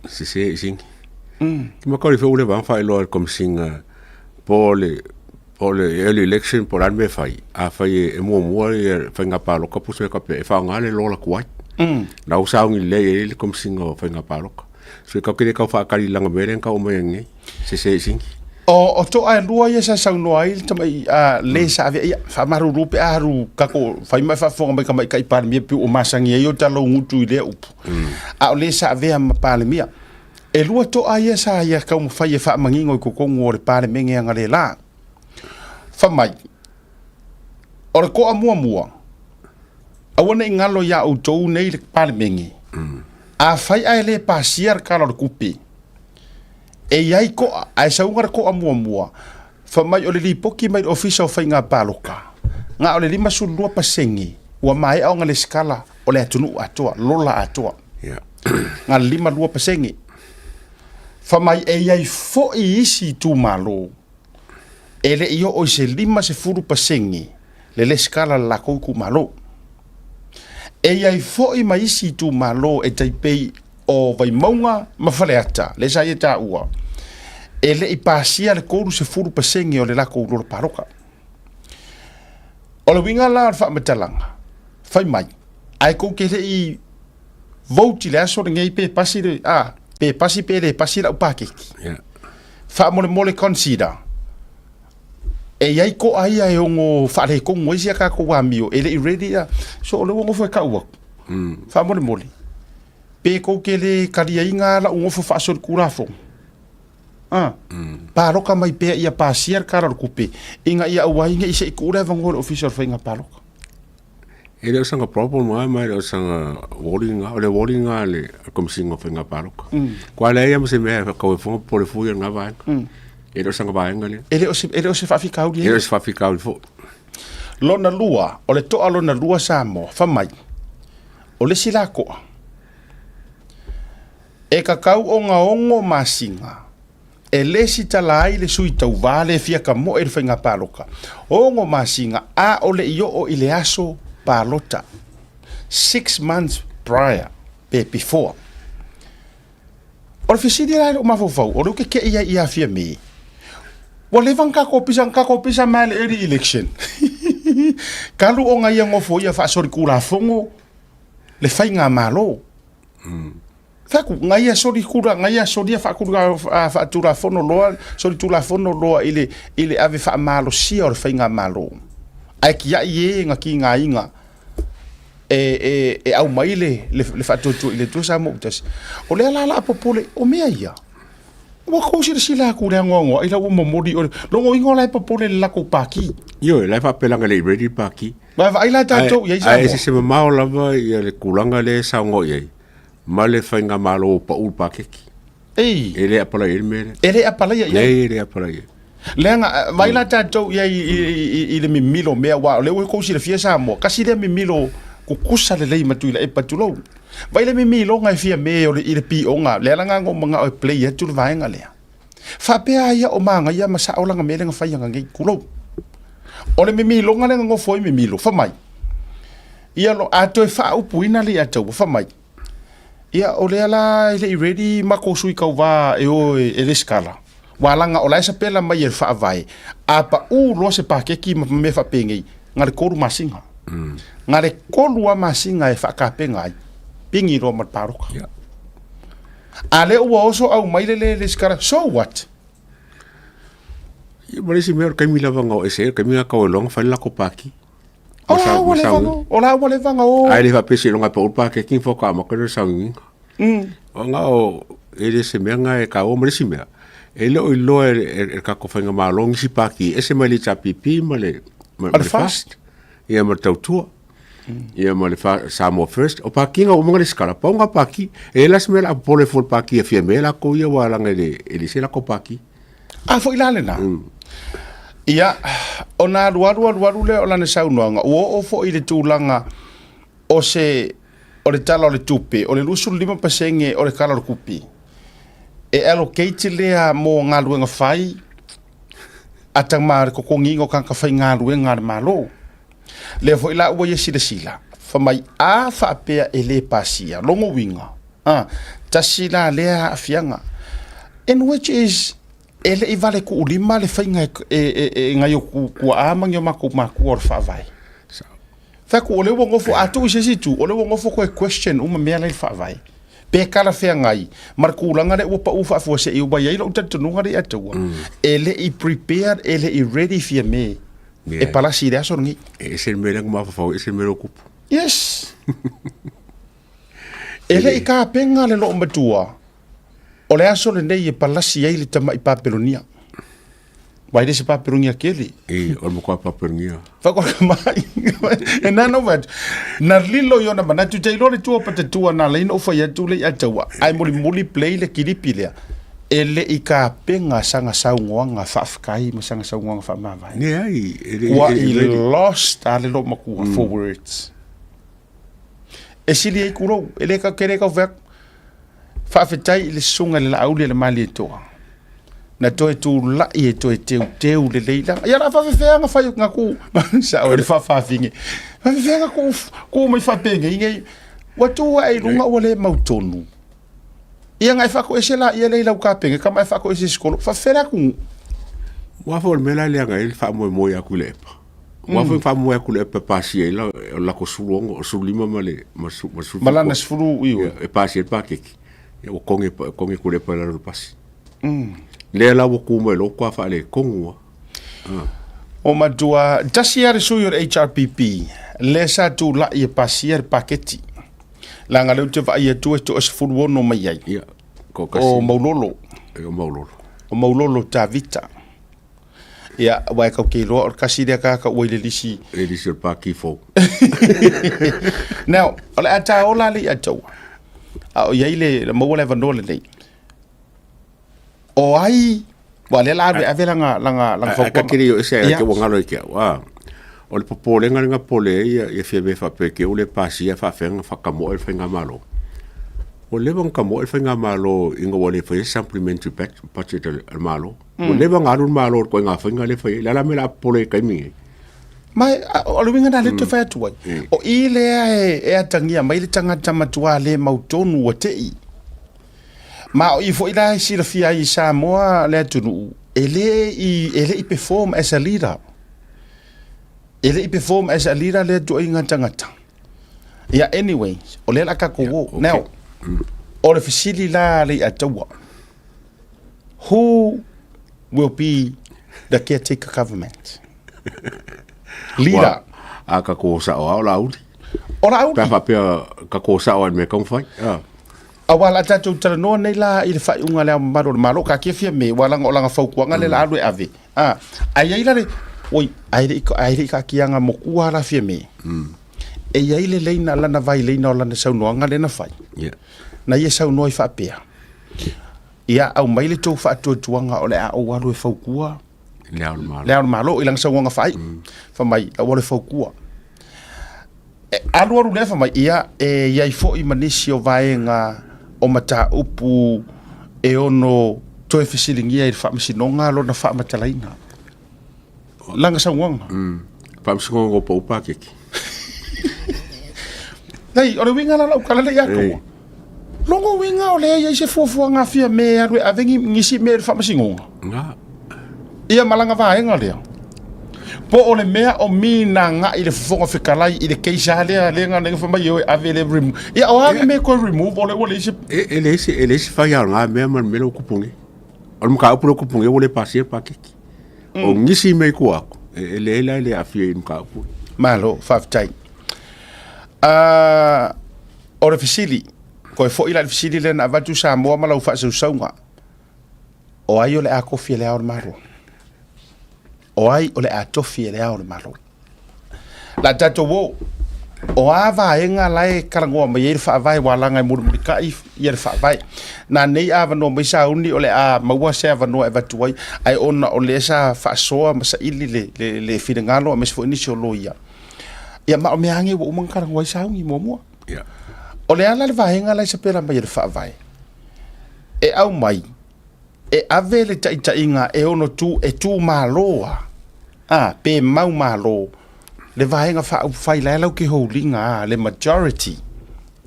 Speaker 3: Sese i sini. Ki ma kauri ule vang faailoa e le Komisiga po o le po o le early election po o le a le mea e fai. A fai e muamua ia faiga palota pusa e faapea e faaaoga le lola tuai. La ua sauni lelei ai le Komisiga o Faiga Palota. So e tatou te le tau faatali laga mea lea na tau aumai nei. Sese i sini.
Speaker 1: O toa e lua ia sa saunoa ai le tamai le sa avea ia faamalulu pe a alu tatou fai ma faafofoga mai tamaitai Palemia pei ua masani ai o tala ugutu i lea upu. A o le sa avea ma Palemia. E lua toa ia sa ia taumafai e faamanino i totonu o le Palemene analeila. Fai mai, o le toa muamua, aua ne i galo iā outou nei le Palemene, afai ae le pasia le Tala o le Tupe, e i ai toa, ae sauga le toa muamua, fai mai o le lipoti mai le Ofisa o Faiga Palota, na o le 52% ua maea ona lesitala o le atunuu atoa, lola atoa. Na le 52%. Fai mai e i ai foi isi itumalo e le i oo i se 50% le lesitala a le latou itumalo. E i ai foi ma isi itumalo e tai pei o Vaimauga ma Faleata, lea sa ia taua, e le i pasia le 30% o le latou lola palota. O le uiga la o le faamatalaga, fai mai, ae tou te le i vote i le aso lenei pe pasi le, a, pe pasi pe le pasi lau paketi. Faamolemole consider, e i ai toa ia e ono faaletonu ai si a tatou amio, e le i ready ia. So o lea ua nofo e tau atu. Faamolemole, pe tou te le taliaina lau nofo faasolitulafono, a, palota mai pea ia pasia le Tala o le Tupe, ina ia aua ai ne i se i tuu le avanoa i le Ofisa o le Faiga Palota.
Speaker 3: E le o saga problem lava ma e le o saga warning lava. O le warning lava a le Komesina o Faiga Palota. Aua leai lava ma se mea e tau e fofoga popole fua i lena vaega. E le o saga vaega lea.
Speaker 1: E le o se, e le o se faafitauli.
Speaker 3: E le o se faafitauli foi.
Speaker 1: Lona lua, o le toa lona lua Samoa, fai mai, o le isi la toa, e tatau ona 6 masina e lesitala ai le sui tauva le fia tamoe i le faiga palota. 6 masina a o le i oo i le aso palota. 6 months prior pe before. O le fesili la i lou mafaufau, o lea ou te tei ai ia Fiame. Ua leva ona tatou pisa, na tatou pisa mai le early election. Talu ona ia nofo ia faasolitulafono le faigamalo. Fai atu, na ia solikula, na ia solia faatula, faatulafono loa, solitulafono loa i le, i le ave faamalosia o le faigamalo. Ae tiai e na tigaina e aumai le, le, le faatuatua i le Atua Samoa ua tasi. O lea la la popole, o mea ia, ua tou silasila atu i le anoanoai la ua momoli o le logoina o la e popole le latou paki.
Speaker 3: Ioe, la e faapea leaga e le i ready le paki.
Speaker 1: Vaavaai la tatou i ai
Speaker 3: Ae Samoa. se mamao lava ia le tulaga lea e saunoa i ai ma le faigamalo ua pau le paketi.
Speaker 1: Ei.
Speaker 3: E le apalai ai le mea lea.
Speaker 1: E le apalaia i ai.
Speaker 3: Leai, e le apalai i ai.
Speaker 1: Leaga, vaai la tatou i ai i le mimilo o mea, aua o lea ua tou silafia Samoa, tasi lea mimilo kukusa lelei ma Tuilaepa, tulou. Vaai le mimiloga e fia me o le, i le pioga, lea la na ona ou manao e play atu le vaega lea. Faapea a ia o manaia ma sao lana mea lea na fai ananei, tulou. O le mimiloga lea na nofo ai mimilo, fai mai, ia lo, a toe faaupuina le ia taua, fai mai, ia o lea la e le i ready matou sui tauva e o e resitala, ua laga o la e sapela mai e le faavae, a pau loa se paketi ma mea faapenei, na le 3 masina. Na le 3 lava masina e faatapena ai, pigi loa ma le palota. A lea ua oso aumai le le resitala, so what?
Speaker 3: Ia ma le isi mea o le taimi lava na o ese ai, o le taimi na tau ai loa ona fai le latou paki.
Speaker 1: O la ua leva ona, o la ua leva ona o.
Speaker 3: Ae le faapea seiloga e pau le paketi faatoa amata lea o le sauniga. O na o, e le o se mea lena e taua. Ma le isi mea, e le o iloa e le tatou faigamalo nisi paki e ese mai le HRPP ma le FAST, ia ma le Tautua, ia ma le Samoa First. O paki na ua uma ona resitala, pau na paki. E leai la se mea o le a popole fua i le paki e fia mea latou ia aua leaga e le se latou paki.
Speaker 1: A foi la lena. Ia, ona alualu alualu lea o lana saunoaga, ua oo foi i le tulaga o se o le Tala o le Tupe, o le 25% o le Tala o le Tupe, e allocate lea mo galuega fai a tama le totogiina o tagata faigaluega a le Malo. Lea foi la ua ia silasila, fai mai a faapea e le pasia, lona uiga, a, tasi la lea aafiaga, and which is, e le i vale tuulima le faiga e, e, e, e nai o tuaa ma ni o matou matua o le faavae. Fai atu, o lea ua nofo, a tuu i se isi itu, o lea ua nofo toe question uma mea la i le faavae. Pe talafeagai ma le tulaga lea ua pau faafuasei ua i ai lou talitonuga lea ia te au, e le i prepared, e le i ready Fiame e palasi i le aso lenei.
Speaker 3: E ese le mea lea na mafaufau, e ese le mea lea ua tupu.
Speaker 1: Yes. E le i tapena le loomatua o le aso lenei e palasi ai le tamai Papelonia. Vai le se Papelonia kele.
Speaker 3: E, o le matua Papelonia.
Speaker 1: Whakoka mai. E nana o atu. Na lilo i ona manatu te iloa le tua patatua na leina o whai atu le i ataua. Ai muli muli play le kilipi lea. E le i kapenga sanga saungoanga whaafetai ma sanga saungoanga whaamavae.
Speaker 3: Ne ai. E le,
Speaker 1: Ua i lost a le lo makua for words. E sili ai kulou. E le ka kere ka whaak. Faafetai i le Susuga i le Laauli a le Malietoa, na toe tulai e toe teuteu lelei la. Ia la faafefea na fai na ku sao e le faafaafine. Faafefea na ku ku mai faapenei nei. Ua tu ae i luga ua le mautonu. Ia na e faatoese la ia le i lau kapene kama e faatoese i sikolo. Faafefea le atunuu.
Speaker 3: Ua foi o le mea la lea na i ai le faamoemoe atu i le epa. Ua foi faamoemoe atu i le epa e pasia ai la o lako 16, 15 ma le ma ma
Speaker 1: 17. Ma lana 10 iu.
Speaker 3: E pasia ai le paketi. Ia ua koge koge ku le epa i lalo o le pasi. Lea la ua ku mai loa ua faaletonu lava.
Speaker 1: O matua, tasi lava le sui o le HRPP lea sa tulai e pasia le paketi. Leaga lea ou te vaai atu e toa 16 mai ai.
Speaker 3: Ia, toatasi.
Speaker 1: O Maulolo.
Speaker 3: O Maulolo.
Speaker 1: O Maulolo Tavita. Ia, aua e kau te iloa o le kasi lea tagata ua i le lisi.
Speaker 3: Le lisi o le Pākī fou.
Speaker 1: Now, o le a tā ola le ia taua. A o i ai le, maua le avanoa lenei. O ai, ua lea la ave, ave langa, langa, langa
Speaker 3: fautuaga. Ae ka te le o ese ai te ua ngalo i ke au. Ah, o le popolega lena popole ai ia, ia Fiame faapea ke ua le pasia faafeaga faatamoe le faigamalo. Ua leva ona tamoe le faigamalo ina ua le faia se supplementary budget a le Malo. Ua leva ona alu le Malo i le ituaiga faiga lea e fai ai. O le a la le mea o le a popole ai i le taimi lenei?
Speaker 1: Ma o le uiga lena lea ou te fai atu ai, o i lea e atagia mai le tagata matua le mautonu ua te i. Ma o i foi la e silafia ai i Samoa le atunuu, e le i, e le i perform as a leader. E le i perform as a leader lea ituaiga tagata. Ia, anyway, o lea o le a tatou o.
Speaker 3: Okay.
Speaker 1: Now, o le fesili la le ia taua, who will be the caretaker government? Leader.
Speaker 3: A ka kō sao a o la uli.
Speaker 1: O la uli.
Speaker 3: Pe a faapea ka kō sao ai le mea taumafai. Ah.
Speaker 1: Aua la tatou talanoa nei la i le faaiuga a le Ao Mamalu o le Malo, ka kia me, ua langa o langa fautuaga le la alu e ave. Ah, ai ai la le, oi, ai le ai le kaakiaga mokua la Fiame. E i ai le leina lana vai leina o lana saunoaga lea na fai.
Speaker 3: Yeah.
Speaker 1: Na ia saunoa i faapea. Ia aumai le tou faatuatuaga o le a ou alu e fautua
Speaker 3: Le Ao o le Malo.
Speaker 1: Le Ao o le Malo i lana saunoaga faaiu. Fai mai, au alu e fautua. E alu alu lea fai mai, ia e i ai foi ma nisi o vaega o mataupu e ono toe fesiligia i le Faamasinoga lona faamatalaina. Lana saunoaga.
Speaker 3: Faamasinoga o pau paketi.
Speaker 1: Nei, o le uiga la lau tala lea ia te au. Lona uiga o lea e i ai se fuafuaga a Fiame e alu e ave nisi mea i le Faamasinoga.
Speaker 3: Nga.
Speaker 1: Ia ma lana vaega lea. Po o le mea o minaga i le Fofoga Fetalai i le case lava lea lea na fai mai e ave le remove. Ia o a le mea e toe remove o lea ua leai se
Speaker 3: E leai se e leai se fai o lena mea ma le mea lea ua tupu nei. O le mataupu lea ua tupu nei ua le pasia le paketi. O nisi mea i tua atu, e leai la e le aafia i le mataupu.
Speaker 1: Malo, faafetai. O le fesili, toe foi la i le fesili lea na avatu Samoa ma lau faasausauga. O ai o le a tofi e le Ao o le Malo? O ai o le a tofi e le Ao o le Malo? La tatou o, o a vaega la e talanoa mai ai le faavae ua laga e mulimulitai ia le faavae. Na nei avanoa mai sauni o le a maua se avanoa e avatu ai, ae ona o lea sa faasoa ma saili le, le, le finagalo aemaise foi nisi o loia. Ia ma o mea age ua uma ona talanoa ai sauni muamua.
Speaker 3: Yeah.
Speaker 1: O le a la le vaega la e sapela mai e le faavae? E aumai e ave le taitaiga e ono tu e tumalo a a pe mau malo le Vaega Faaupufai la e lau ke houliga a le majority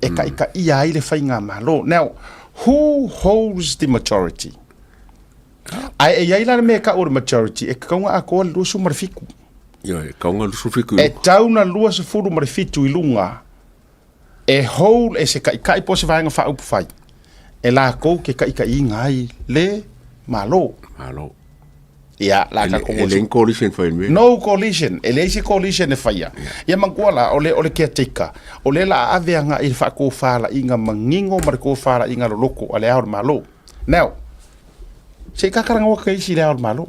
Speaker 1: e taitaia ai le faigamalo. Now, who holds the majority? Ae e i ai la le mea e tau o le majority, e tatau ona atoa le 27.
Speaker 3: Ioe, e tatau ona 27 i luga.
Speaker 1: E tatau ona 27 i luga e hold e se taitai po o se Vaega Faaupufai e lakou ke taitaiina ai le Malo.
Speaker 3: Malo.
Speaker 1: Ia, la tatou
Speaker 3: E leai ni coalition e fai i le mea.
Speaker 1: No coalition. E leai se coalition e faia. Ia manatua la, o le, o le caretaker, o lea la a ave agai i le faatofalaiga manino ma le tofalaiga loloto a le Ao o le Malo. Now, se i tatalanoa atu isi i le Ao o le Malo.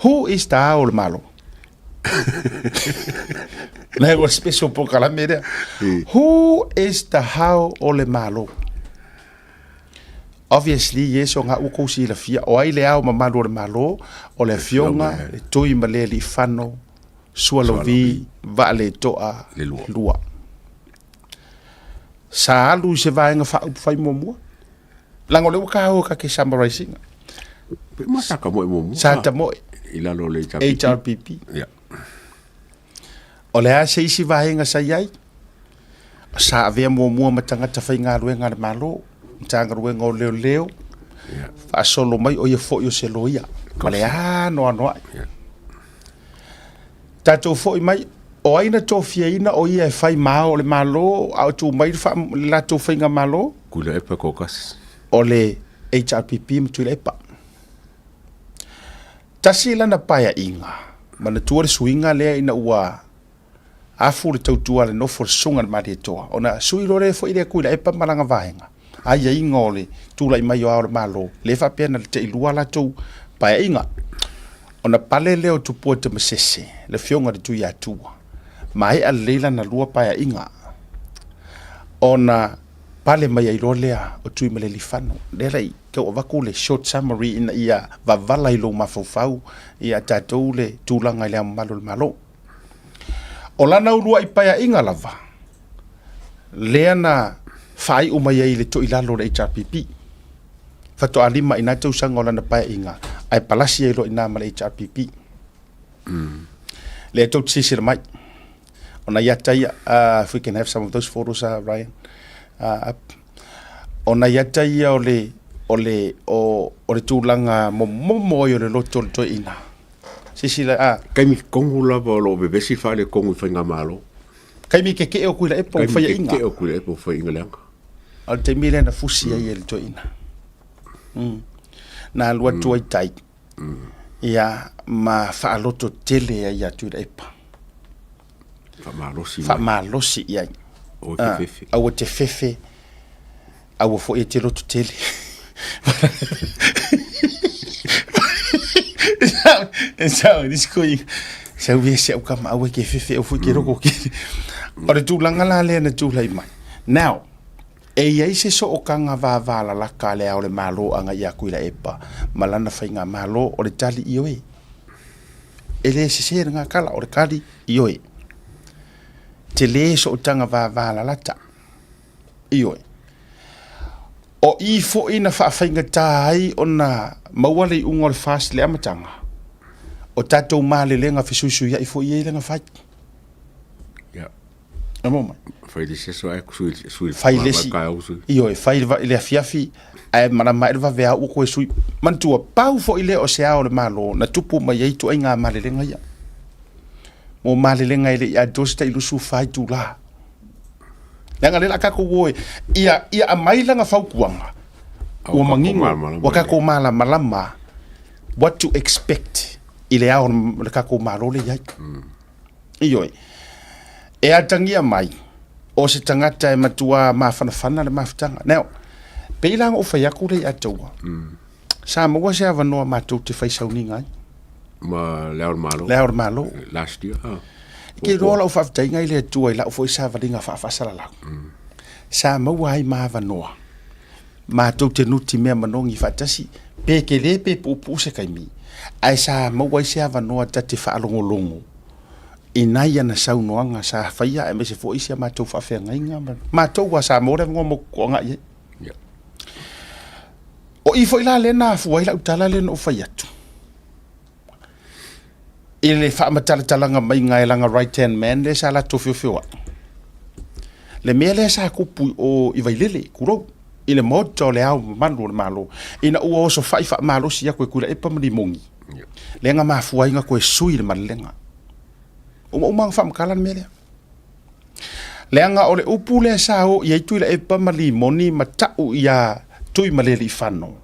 Speaker 1: Who is the Ao o le Malo? Nei ua special polokalame lea. Who is the Ao o le Malo? Obviously, yes, o ngā ua kou silafia, o ai le ao mamalu o le Malo, o le Afioga, le Tuimalealiifano, Sualovi, Vaaletoa,
Speaker 3: Le lua.
Speaker 1: Lua. Sa alu i se vaega faaupufai muamua. Leaga o lea ua taua ta te summarize ina.
Speaker 3: Pe ma sa tamoe muamua.
Speaker 1: Sa tamoe.
Speaker 3: I lalo o le HRPP.
Speaker 1: HRPP.
Speaker 3: Yeah.
Speaker 1: O le a se isi vaega sa i ai? Sa avea muamua ma tagata faigaluega a le Malo, Matagaluega o Leoleo,
Speaker 3: Yeah.
Speaker 1: faasolo mai o ia foi o se loia ma le anoanoai.
Speaker 3: Yeah.
Speaker 1: Tatou foi mai, o ai na tofiaina o ia e fai ma ao o le Malo a o tu mai le, faa, le latou faigamalo?
Speaker 3: Tuilaepa Caucus.
Speaker 1: O le HRPP ma Tuilaepa. Tasi lana paeaiga, manatua le suiga lea ina ua afu le tautua a le nofo a le Susuga i le Malietoa, ona sui loa lea foi lea Tuilaepa ma lana vaega, aiaiga o le tulai mai o Ao o le Malo, lea faapea na te i lua latou paeaiga. Ona pale lea o Tupua Tamasese, le afioga i le Tuiatua, maea lelei lana lua paeaiga, ona pale mai ai loa lea o Tuimalealiifano. Lea la i tau avatu le short summary ina ia vavala i lou mafaufau ia tatou le tulaga i le Ao Mamalu o le Malo. O lana uluai paeaiga lava lea na faaiu mai ai i le toilalo o le HRPP. Faatoa 5 i na tausaga o lana paeaiga ae palasi ai loa i ina ma le HRPP. Lea tou te silasila mai. O nai ata ia, if we can have some of those photos, Ryan, up. O nai ata ia o le, o le, o, o le tulaga momomo ai o le loto o le toeaina. Silasila, a.
Speaker 3: Taimi tonu lava o lo o vevesi faaletonu i faigamalo.
Speaker 1: Taimi kekee o Tuilaepa ua
Speaker 3: faiaina. Taimi kekee o Tuilaepa ua faiaina leaga.
Speaker 1: O le taimi lea na fusi ai e le toeaina. Na alu atu ai tai. Ia, ma faaloto tele ai ia Tuilaepa.
Speaker 3: Faamalosi.
Speaker 1: Faamalosi i ai.
Speaker 3: Aua te fefe.
Speaker 1: Aua te fefe. Aua foi e te loto tele. E sao, nisi koi. Sau e se au kama aua ke fefe au foi ke roko ke. O le tulaga la lea na tulai mai. Now, E i ai se sootaga vavalalaka a Le Ao o le Malo agai ia Tuilaepa ma lana faigamalo, o le tali ioe. E le sese lena tala, o le tali ioe. Tele sootaga vavalalata ioe. O i foi na faafaigata ai ona maua le iuga o le FAST i le amataga, o tatou malelega fesuisuiai foi ia i lana fai.
Speaker 3: Yeah.
Speaker 1: E mo mai.
Speaker 3: Fai le isi aso ae sui sui
Speaker 1: Fai le isi. Ioe, fai le, le afiafi ae malama ai le vaveao ua toe sui. Manatua, pau foi lea o se ao o le Malo na tupu mai ai ituaiga malelega ia. Mo malelega e le i atoa se tai 24 itulā. Leaga lea la tatou o e ia ia aumai lana fautuaga ua manino ua tatou malamalama what to expect i le ao o le tatou Malo lea e i ai. Ioe. E atagia mai o se tagata e matua mafanafana le mafutaga. Now, pei la ona ou fai atu lea ia te oe, sa maua se avanoa matou te fai sauniga ai.
Speaker 3: Ma le Ao o le Malo.
Speaker 1: Le Ao o le Malo.
Speaker 3: Last year. Ah.
Speaker 1: Ke loa lau faafetaiga i le Atua i lau foi savaliga faafaasalalau. Sa maua ai ma avanoa matou te nuti mea manogi faatasi, pe tele pe puupuu se taimi, ae sa maua ai se avanoa ta te faalogologo i nai ana saunoaga sa faia aemaise foi si a matou faafeagaiga ma matou a Samoa le avanoa mo toaga i ai. O i foi la lea na afua ai lau tala lea na ou fai atu i le faamatalatalaga maiga e lana right hand man lea sa latou feofeoai. Le mea lea sa tupu i o i Vailele, tulou, i le maota o le Ao Mamalu o le Malo, ina ua osofai faamalosi atu e Tuilaepa ma Limoni, lea na mafua ai ona toe sui le malelega. Ua uma ona faamatala le mea lea. Leaga o le upu lea sa o i ai Tuilaepa ma Limoni ma tau ia Tuimalealiifano,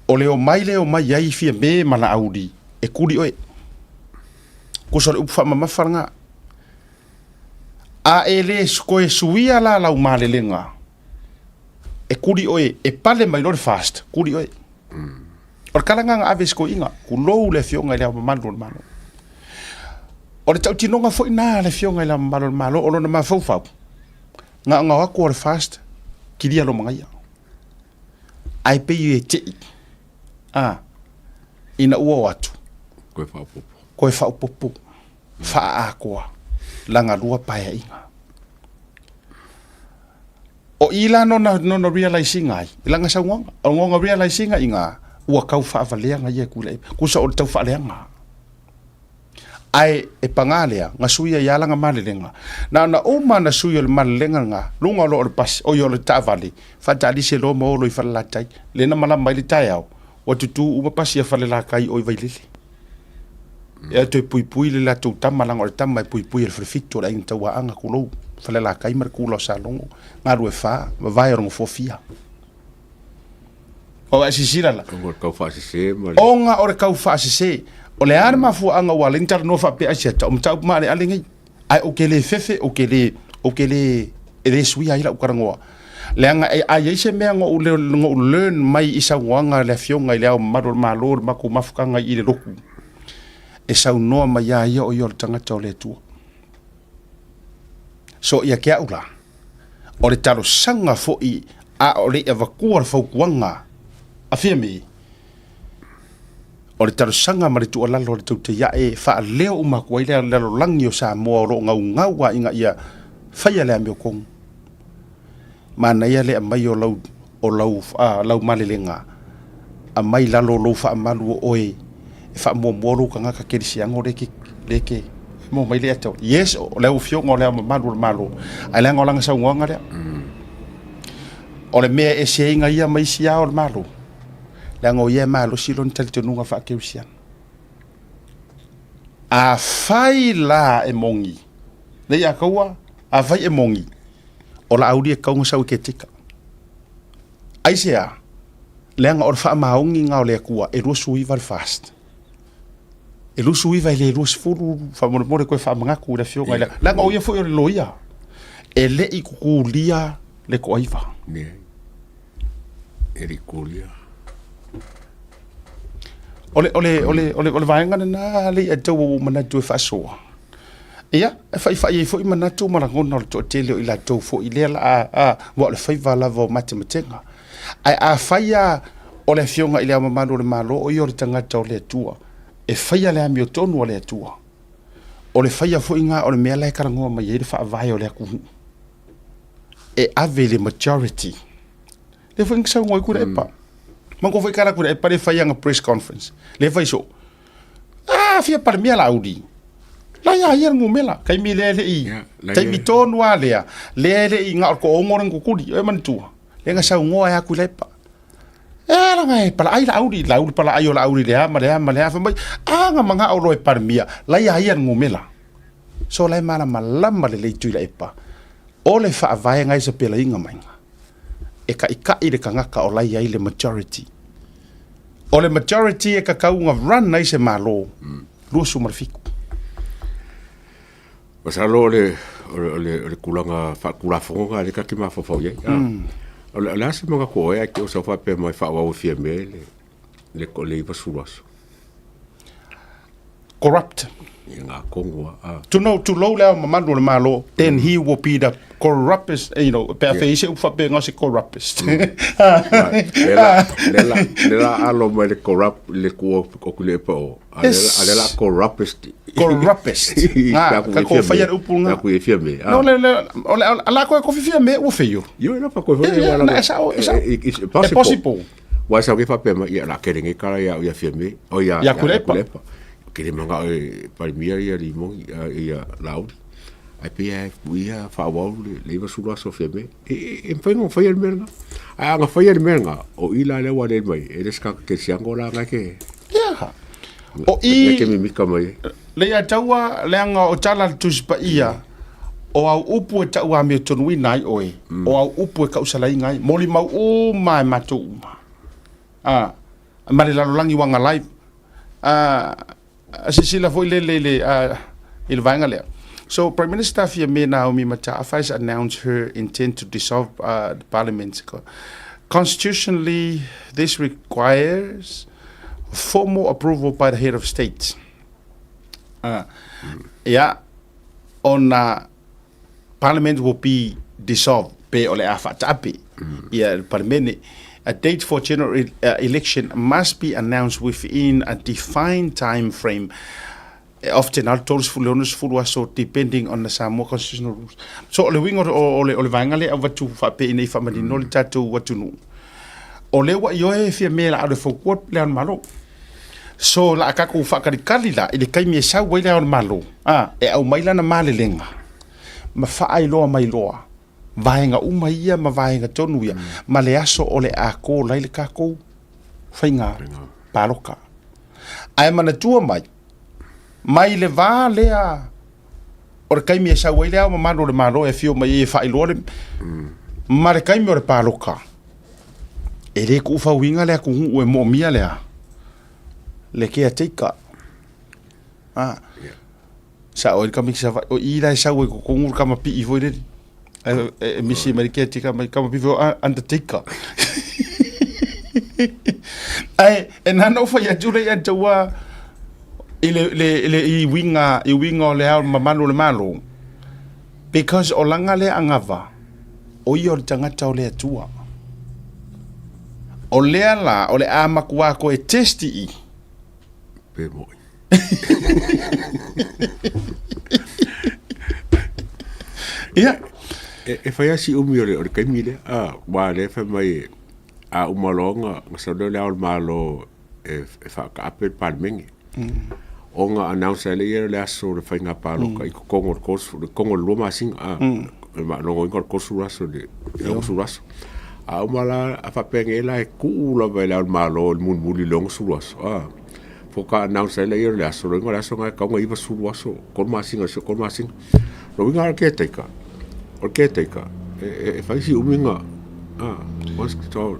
Speaker 1: o le omai lea e omai ai Fiame ma Laauli e tuli oe. Tusa o le upu faamamafa lena. A e le toe suia la lau malelega, e tuli oe, e pale mai loa le FAST, tuli oe. O le tala lena na ave i si toeaina, tulou le Afioga i Le Ao Mamalu o le Malo. O le tautinoga foi lena a le Afioga i Le Ao Mamalu o le Malo, o lona mafaufau, na ona o atu o le FAST, kilia lo magaia. Ae pei e tei, a, ina ua o atu,
Speaker 3: Koe faaopoopo.
Speaker 1: koe faaopoopo, faaatoa lana lua paeaiga. O i la nona, nona realize ina ai, i lana saunoaga. O nona realize ina i na, ua tau faavaleaga ia e Tuilaepa. Tusa o le tau faaleaga. Ae e pagā lea, na sui ai lava lana malelega. Na ona uma na sui o le malelega lena, luga loa o le pasi, oi o le taavale, faataalise loa ma o loa i Falelatai. Lea na malama ai le taeao, ua tutū uma pasi a Falelatai o i Vailele. E toe puipui le latou tama, leaga o le tama e puipui e le falefitu o le Aiga Tauaana, tulou, Falelatai ma le Kula o Salogo, Galuefa, vavae o le Nofoa Fia. O a silasila la.
Speaker 3: Ona o le tau faasese ma
Speaker 1: le... Ona o le tau faasese. O le a le mafuaaga ua ala ai ona talanoa faapea Asiata, o mataupu maaleale nei. Ae ou te le fefe, ou te le, ou te le, e le suia ai lau talanoa. Leaga e, a i ai se mea na ou, na ou learn mai i saunoaga a le Afioga i Le Ao Mamalu o le Malo i le matou mafutaga i le lotu, e saunoa mai lava ia o ia o le tagata o le Atua. So ia te au la, o le talosaga foi a o le i avatua le fautuaga a Fiame, o le talosaga ma le tuualalo a le Tautai-ae e faaleo uma atu ai le lalolagi o Samoa o lo o naunau lava ina ia faia le amiotonu. Manaia le aumai o lau, o lau, lau malelega, aumai i lalo o lou faamalu o oe e faamuamua lou tagata kerisiano lea e te, lea e te maua mai le ata. Yes, o lau Afioga o Le Ao Mamalu o le Malo, ae leaga o lana saunoaga lea. O le mea e ese ai ia ma isi ao o le Malo, leaga o ia e malosi lona talitonuga faa-kerisiano. Afai la e moni, lea ia taua, afai e moni, o Laauli e tatau ona sau i caretaker. Aisea? Leaga o le faamaoni lena o le Atua e 29 le fast. E 29 e le 20, faamolemole toe faamanatu i le afioga i le... Leaga o ia foi o le loia. E le i tutulia le toaiva.
Speaker 3: E le i tutulia.
Speaker 1: O le, o le, o le, o le, o le vaega lena le i tau ua ou manatu e faasoa. Ia, e faifai ai foi manatu ma lagona o le toatele o i latou foi lea la a, a, aua o le faiva lava o matematega. Ae afai lava o le Afioga i Le Ao Mamalu o le Malo o ia o le tagata o le Atua, e faia le amiotonu a le Atua, o le faia foi lena o le mea la e talanoa mai ai le Faavae o le atunuu, e ave i le majority. Lea foi na saunoa ai Tuilaepa. Manatua foi tala a Tuilaepa lea e fai ana press conference, lea e fai soo, Ah, fia Palemia Laauli. La ia ia le numera. Taimi lea e le i, taimi tonu lava lea, lea e le i na o le toaono le na tutuli, e manatua. Lea na saunoa ai lava Tuilaepa. E Alaga e palaai Laauli, Laauli palaai o Laauli le a ma le a ma le a, fai mai, a na manao loa e Palemia, la ia ia le gomela. So la e malamalama lelei Tuilaepa, o le faavae na e sapelaiga maiga, e taitai le tagata o la e i ai le majority. O le majority e tatau ona run ai se Malo, 27.
Speaker 3: Masalo o le o le o le tulaga faatulafono lena lea ta te mafaufau i ai. O le a se manatu o oe ae te i o sau faapea mai faaauau e Fiame le le le 90 aso?
Speaker 1: Corrupt.
Speaker 3: Ia ngā kongo a.
Speaker 1: To know to low le ao mamalu o le Malo, then he will be the corruptest, you know, pe a fei se upu faapea o se corruptest.
Speaker 3: Le la le la le la alo mai le corrupt le kua o ku le pa o. A le a le la corruptest.
Speaker 1: Corruptest. Nga, ka ko whai ar upu nga.
Speaker 3: Ka ku e fia me.
Speaker 1: No, le, le, o le, a la koe ko fia me ua whio.
Speaker 3: Yo, la pa koe
Speaker 1: whai. Yeah, na, esa, esa.
Speaker 3: It's possible.
Speaker 1: possible.
Speaker 3: Wa sa ke whapea mai, ia la kere nge kara ia ia fia me. O ia,
Speaker 1: ia kulepa.
Speaker 3: Kere manga o e parimia ia limo, ia, ia lauri. Ai pe ia ia whaawau le, le iwa sulu aso fia me. E, e, e mwhai ngā whai al mea nga. A ngā whai al mea nga, o ila le wa le mai, e le ska ke siango la nga ke.
Speaker 1: Yeah. O i...
Speaker 3: Ke mimika mai.
Speaker 1: Le ia taua leaga o tala a le Tusi Paia, o au upu e tau amiotonu ai oe, o au upu e kausalaina ai, molimau uma e matou uma. A, ma le lalolagi ua galai. A, silasila foi le le le a, i le vaega lea. So, Prime Minister Fiame Naomi Mataafa has announced her intent to dissolve the parliament. Constitutionally, this requires formal approval by the head of state. Ia, ona Parliament will be dissolved pe o le a faataape ia le Palemene. A date for general election must be announced within a defined time frame, often out 30 i le 60 aso depending on the Samoa constitutional rules. So o le uiga o le, o le vaega lea e avatu faapea ina ia faamanino le tatou atunuu. O lea ua ioe e Fiame la a le fautua le Ao o le Malo. So la a tatou faatalikali la i le taimi e sau ai le Ao o le Malo, a, e aumai lana malelega ma faailoa mai loa vaega uma ia ma vaega tonu ia ma le aso o le a kola ai le tatou faiga paloka. Ae manatua mai, mai le va lea o le taimi e sau ai le Ao Mamalu o le Malo e afio mai ai e faailoa le ma le taimi o le paloka, e le tuufauina le atunuu e moomia lea le caretaker. Ah. Sa o le tamaiti Savaii, o i la e sau ai totonu le kamapii foi lele. E, e, e misi mai le caretaker mai kamapi'i foi undertaker. Ae, e nana o fai atu le ia taua i le, le, le i winga, i winga o le ao mamalu o le Malo. Because o langa lea agava, o ia o le tagata o le Atua. O lea la, o le a matua koe testi i.
Speaker 3: Pe moi.
Speaker 1: Ia.
Speaker 3: E, e whai asi umi o le, o le kaimi lea. Ah, wā le whai mai a uma loa nga, nga sau lea o le ao o le Malo e, e whaakaape le Palemenge. O nga announce ai le ia le aso o le whainga pāloka i kokongo o le kosu, le kongo o le lua masinga, a, le maalongoina o le kosu aso, le ogasulu aso. A uma la, a faapea nei la e tuu lava i le Ao o le Malo i le mulimuli i le ogasulu aso, a. Foka announce ai lea ia o le aso, loiga o le aso na e tau na 90 aso, tolu masina, si o tolu masina. Loiga o le caretaker, o le caretaker, e, e, e fai si umi nga, a, once it's all.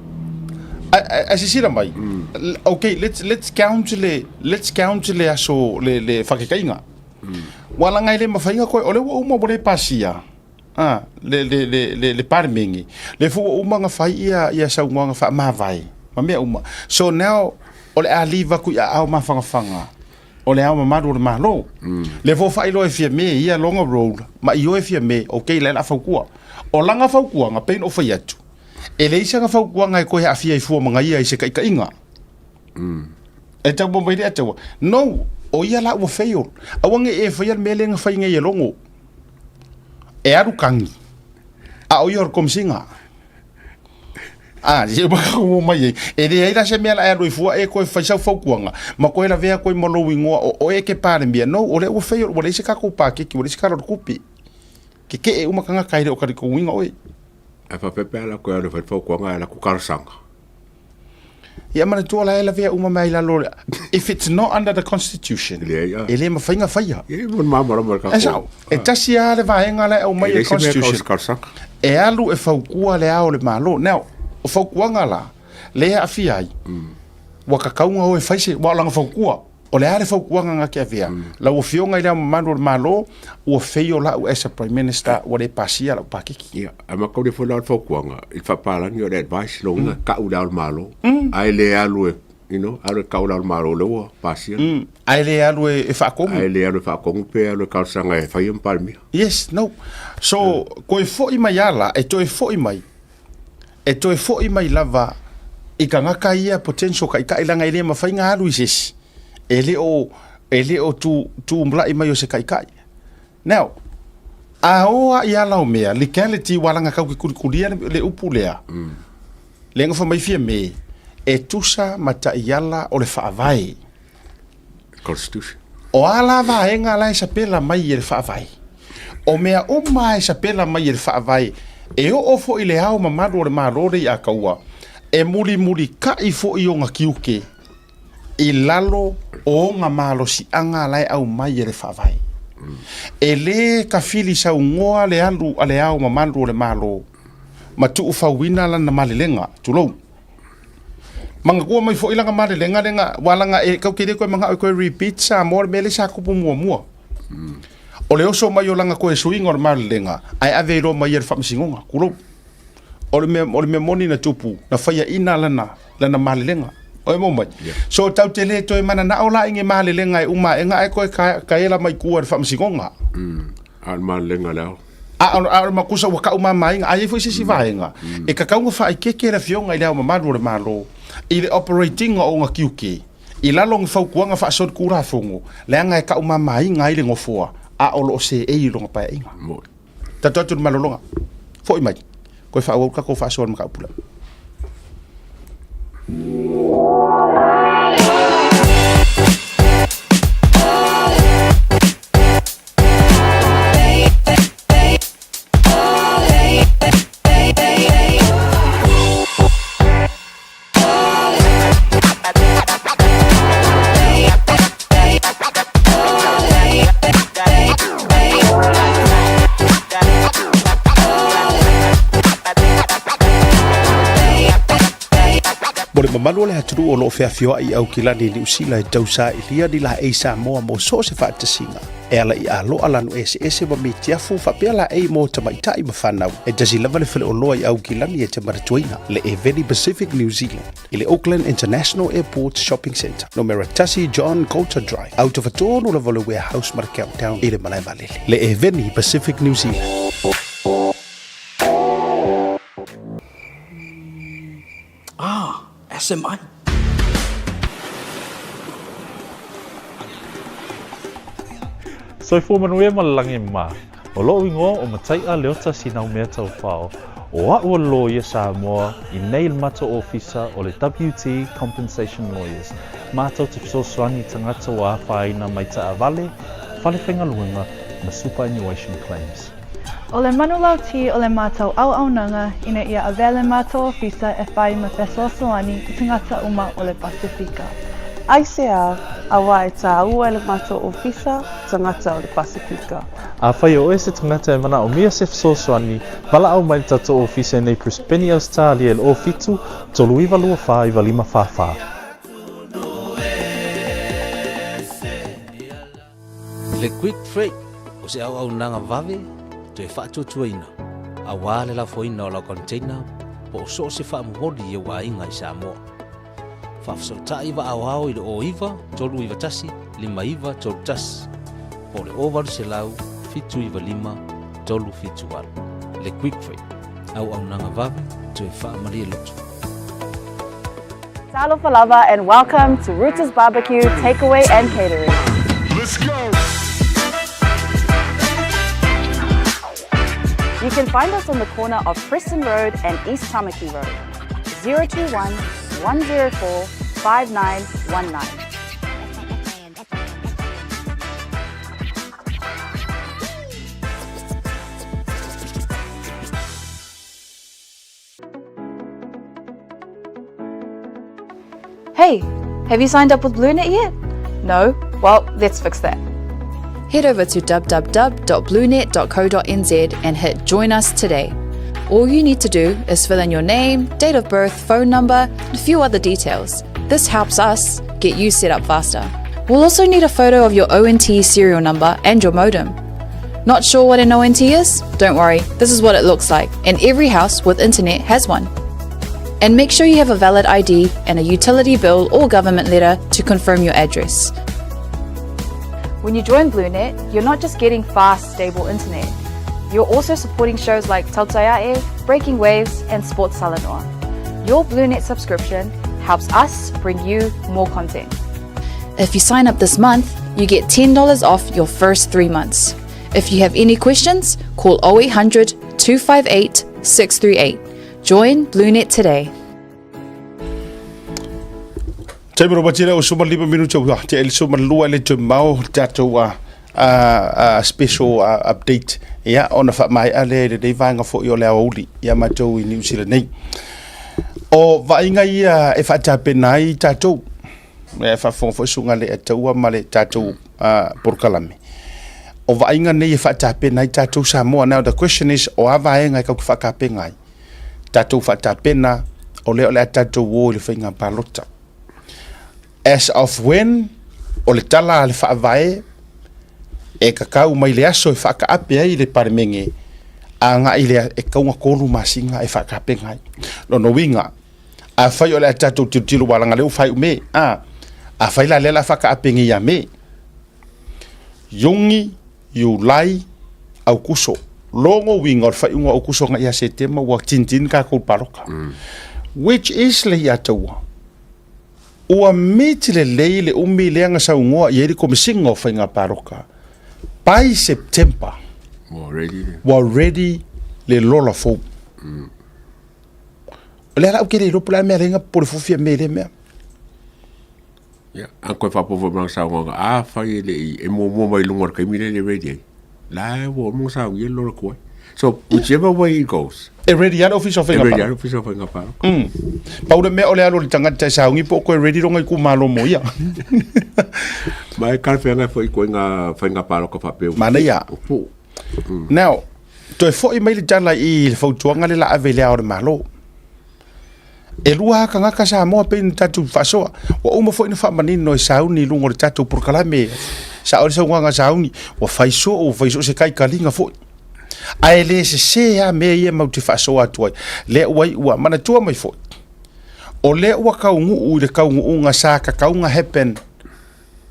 Speaker 1: A sisila mai, okay, let's count le, let's count le aso, le, le whakekaiga. Ua laga e le mawhai nga koe, o le ua uma ua le pasia, a, le, le, le, le, le Palemenge, le fu ua uma nga whai ia, ia saunoaga whaamavae, ma mea uma. So now, o le a leave aku i aao mawhangawhanga, o le ao mamalu o le Malo. Le fo whailoa e fia me ia longa role, ma i oe fia me, okay, le la faukua. O langa faukuanga, pein o whai atu. E le isa nga faukuanga e koe haafia i fua manga ia i se kaikaiga. E tau mai le ataua. No, o ia la ua fail. Aua nge e whai al mea le nga whai ngai e longo. E aru kangi. A o ia o le komisinga. A, se ua ka mai ai. E le ai la se mea la e alu i fua e koe whai sau faukuanga. Ma koe la vea koe ma lou ingoa o oe ke Palemia. No, o le ua fail, ua leai se kakou pakeke, ua leai se kala o le kupe. Ke ke e uma kangaka e le o ka kou inga oe.
Speaker 3: Ae faapea pe a la koe alu e fai le fautuaga ae la ku talosaga.
Speaker 1: Ia manatua la e lavea uma mai lalo if it's not under the constitution e le mafai na faia.
Speaker 3: E
Speaker 1: E sao, e tasi lava le vaega la e aumai e le constitution. E alu e fautua le ao o le Malo. Now, o fautuaga la, lea e aafia ai, ua tatau ona o e fai se, aua o lana fautua. O le a le fautuaga na te avea? Lau Afioga i Le Ao Mamalu o le Malo, ua fail a'u as a Prime Minister, ua le pasia la'u paketi.
Speaker 3: Ia, ae mataulia foi la o le fautuaga i le faapalagi o le advice, lona uiga tau i le Ao o le Malo, ae le alu e, you know, alu e tau i le Ao o le Malo lea ua pasia.
Speaker 1: Ae le alu e faatonu.
Speaker 3: Ae le alu e faatonu pe alu e talosaga e faia ma Palemia.
Speaker 1: Yes, no. So, toe foi mai a la, e toe foi mai, e toe foi mai lava i tagata ia potential taitai leaga e le mafai ona alu i se isi e le o e le o tu tumala'i mai o se taitai. Now, a o a i ala o mea, legality ua laga tau ke kulikulia le, le upu lea. Lea na fai mai Fiame, e tusa ma taiala o le faavae.
Speaker 3: Constitution.
Speaker 1: O a la vaega la e sapela mai e le Faavae? O mea uma e sapela mai e le Faavae, e oo foi i le Ao Mamalu o le Malo lea i Akaua, e mulimulita'i foi ona tiute i lalo o ona malosiaga la e aumai e le Faavae. E lē tafili saunoa le alu a le Ao Mamalu o le Malo ma tuufauina lana malelega, tulou. Manatua mai foi lana malelega lena, ua lana e kau te le koe manao e koe repeat Samoa le mea lea sa tupu muamua. O le oso mai o lana koe suiga o le malelega, ae ave ai loa ma ia i le faamasinoga, tulou. O le mea, o le mea moni na tupu, na faiaina lana, lana malelega. O e maua mai? So tau te le toe mananao la i ni malelega e uma ae ae koe kaela mai tua i le faamasinoga.
Speaker 3: A o le malelega a le ao.
Speaker 1: A o le makusa ua kau mamaina, a i ai foi se isi vaega, e tatau ona faaeteete le Afioga i Le Ao Mamalu o le Malo i le operate ina o ona tiute i lalo o ni fautuaga faasolitulafono, leaga e kau mamaina ai le nofoa a o lo o seei i lona paeaiga. Tatou atu i le malologa. Foi mai, toe faaauau le tatou faasoa i le mataupu lea. Mo le mamalu o le atunuu o lo o feafioai i Aukilani i Niu Sila e tausailia ni laei Samoa mo so o se faatasiga e ala i aloa lanu eseese ma mitiafu faapea laei mo tamaitai ma fanau. E tasi lava le faleoloa i Aukilani e te manatuaina, le Eveni Pacific New Zealand i le Auckland International Airport Shopping Centre, numera 1 John Coulter Drive, autafa tonu lava o le Warehouse ma le Countdown i le malae vaalele. Le Eveni Pacific New Zealand.
Speaker 4: Ah, SMI.
Speaker 5: Soifua manuia ma le lagi ma. O lo'u igoa o Matai'a Leota Sinaumea Taufao, o a'u o le loia Samoa i nei le matou ofisa o le WT Compensation Lawyers, matou te fesoasoani i tagata ua afaina mai taavale, fale faigaluega ma superannuation claims.
Speaker 6: O le manulauti o le matou auaunaga ina ia avea le matou ofisa e whai ma fesoasoani i tagata uma o le Pasifika.
Speaker 7: Aisea, auā e tāua e le matou ofisa tagata o le Pasifika.
Speaker 5: Afai o oe se tagata e manaomia se fesoasoani, valaau mai le tatou ofisa i nei Brisbane, Ausetalia i le 07 39 24 95 44.
Speaker 4: Le Quick Freight o se auaunaga vave toe faatuatuaina aua le lafoina o lau container po o so o se faamomoli i ou aiga i Samoa. Faafesootai vaaoao i le 09 391 5931 po o le 0800 795 378. Le Quick Freight, auaunaga vave toe faamalie loto.
Speaker 6: Talofa lava and welcome to Roots Barbecue Takeaway and Catering.
Speaker 1: Let's go!
Speaker 6: You can find us on the corner of Preston Road and East Tamaki Road. 021 104 5919. Hey, have you signed up with BlueNet yet? No? Well, let's fix that.
Speaker 8: Head over to www.bluenet.co.nz and hit Join Us Today. All you need to do is fill in your name, date of birth, phone number, and a few other details. This helps us get you set up faster. We'll also need a photo of your ONT serial number and your modem. Not sure what an ONT is? Don't worry, this is what it looks like, and every house with internet has one. And make sure you have a valid ID and a utility bill or government letter to confirm your address.
Speaker 6: When you join BlueNet, you're not just getting fast, stable internet. You're also supporting shows like Tautaiae, Breaking Waves, and Sports Salanoa. Your BlueNet subscription helps us bring you more content.
Speaker 8: If you sign up this month, you get $10 off your first three months. If you have any questions, call 0800 258 638. Join BlueNet today.
Speaker 1: Taimi Robati lea ua 15 minute ua tea i le 12 e le toe mamao le tatou a a special update ia ona faamaea lea i lenei vaega foi o le aoauli ia matou i Niu Sila nei. O vaaiga ia e faatapena ai tatou e faafofoga foi susuga le Ataua ma le tatou polokalame. O vaaiga nei e faatapena ai tatou Samoa. Now the question is, o a vaega e tatou te faatapena ai? Tatou faatapena o lea o le a tatou o i le faiga palota. As of when, o le tala a le faavae e kakau mai le aso e faakaape ai le Palemene agai le e tatau ona 3 masina e faatapena ai. Lona uiga, afai o le a tatou tilotilo aua leaga o lea ua faaiu Me, a, afai la lea o le a faakaape nei ia Me, Iuni, Iulai, Aukuso. Lona uiga o le faaiuga o Aukuso agai ia Setema ua tinitini tatou i le palota. Which is le Iataua. Ua miti lelei le umi lea na saunoa i ai le Komesina o Faiga Palota by September
Speaker 3: Ua ready le.
Speaker 1: Ua ready le lola fou. O lea la ou te le iloa po o le a le mea lea na popole fofi a me i lea mea.
Speaker 3: Ia, a koe faapopo mai saunoaga, afai e le i, e muamua mai luga o le taimi lea e le ready ai, la e ua uma ona saunia le lola tuai. So, whichever way it goes.
Speaker 1: E ready lava le Ofisa o
Speaker 3: Faiga Palota. E ready lava le Ofisa o Faiga Palota.
Speaker 1: Pau le mea o le alu o le tagata e sauni po o koe ready lona itumalo mo ia.
Speaker 3: Ma e talafeagai foi i ituaiga faiga palota faapea.
Speaker 1: Manaia. Now, toe foi mai le tala i le fautuaga lea la ave i le Ao o le Malo. E lua lava tagata Samoa pei ona tatou faasoa. Ua uma foi ona faamanino e sauni i luga o le tatou polokalame. Sao ai le saunoaga a sauni, ua fai soo, ua fai soo se kaikaliga foi. Ae le sese lava mea ia matou te faasoa atu ai. Lea ua iu lava. Manatua mai foi, o lea ua taunuu i le taunuuga sa tatau ona happen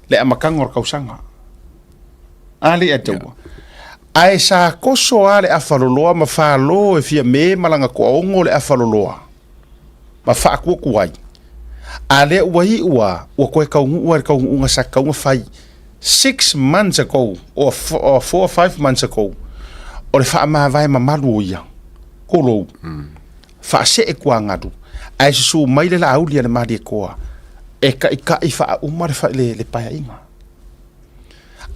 Speaker 1: le amataga o le tausaga. A le ataua. Ae sa koso lava le afaloloa ma falo e Fiame ma lana toaono le afaloloa ma faatuatuai. A lea ua iu lava, ua toe taunuu lava i le taunuuga sa tatau ona fai 6 months ago or 4 or 5 months ago, o le faamavae mamalu o ia, Kolou, faasee tuagalu, ae susu mai le Laauli a le Malietoa e taitai faauma le paeaiga.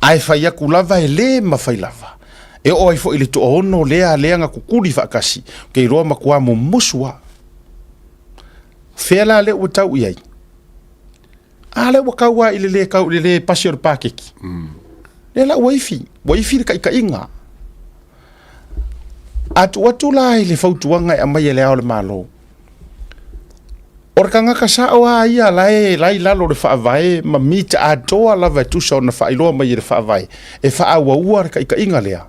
Speaker 1: Ae fai atu lava e le mafai lava. E oo ai foi i le toaono lea lea na tutuli faatasi, ou te iloa matua mumusu lava. Fea la lea ua tau i ai? A lea ua tau lava i le le tau i le le pasi o le paketi. Lea la ua ifi, ua ifi le taitaiga. A tuu atu la i le fautuaga e aumai e le Ao o le Malo, o le tagata sao lava ia la e la i lalo o le Faavae ma mita atoa lava e tusa ona faailoa mai e le Faavae e faaauaua le taitaiga lea.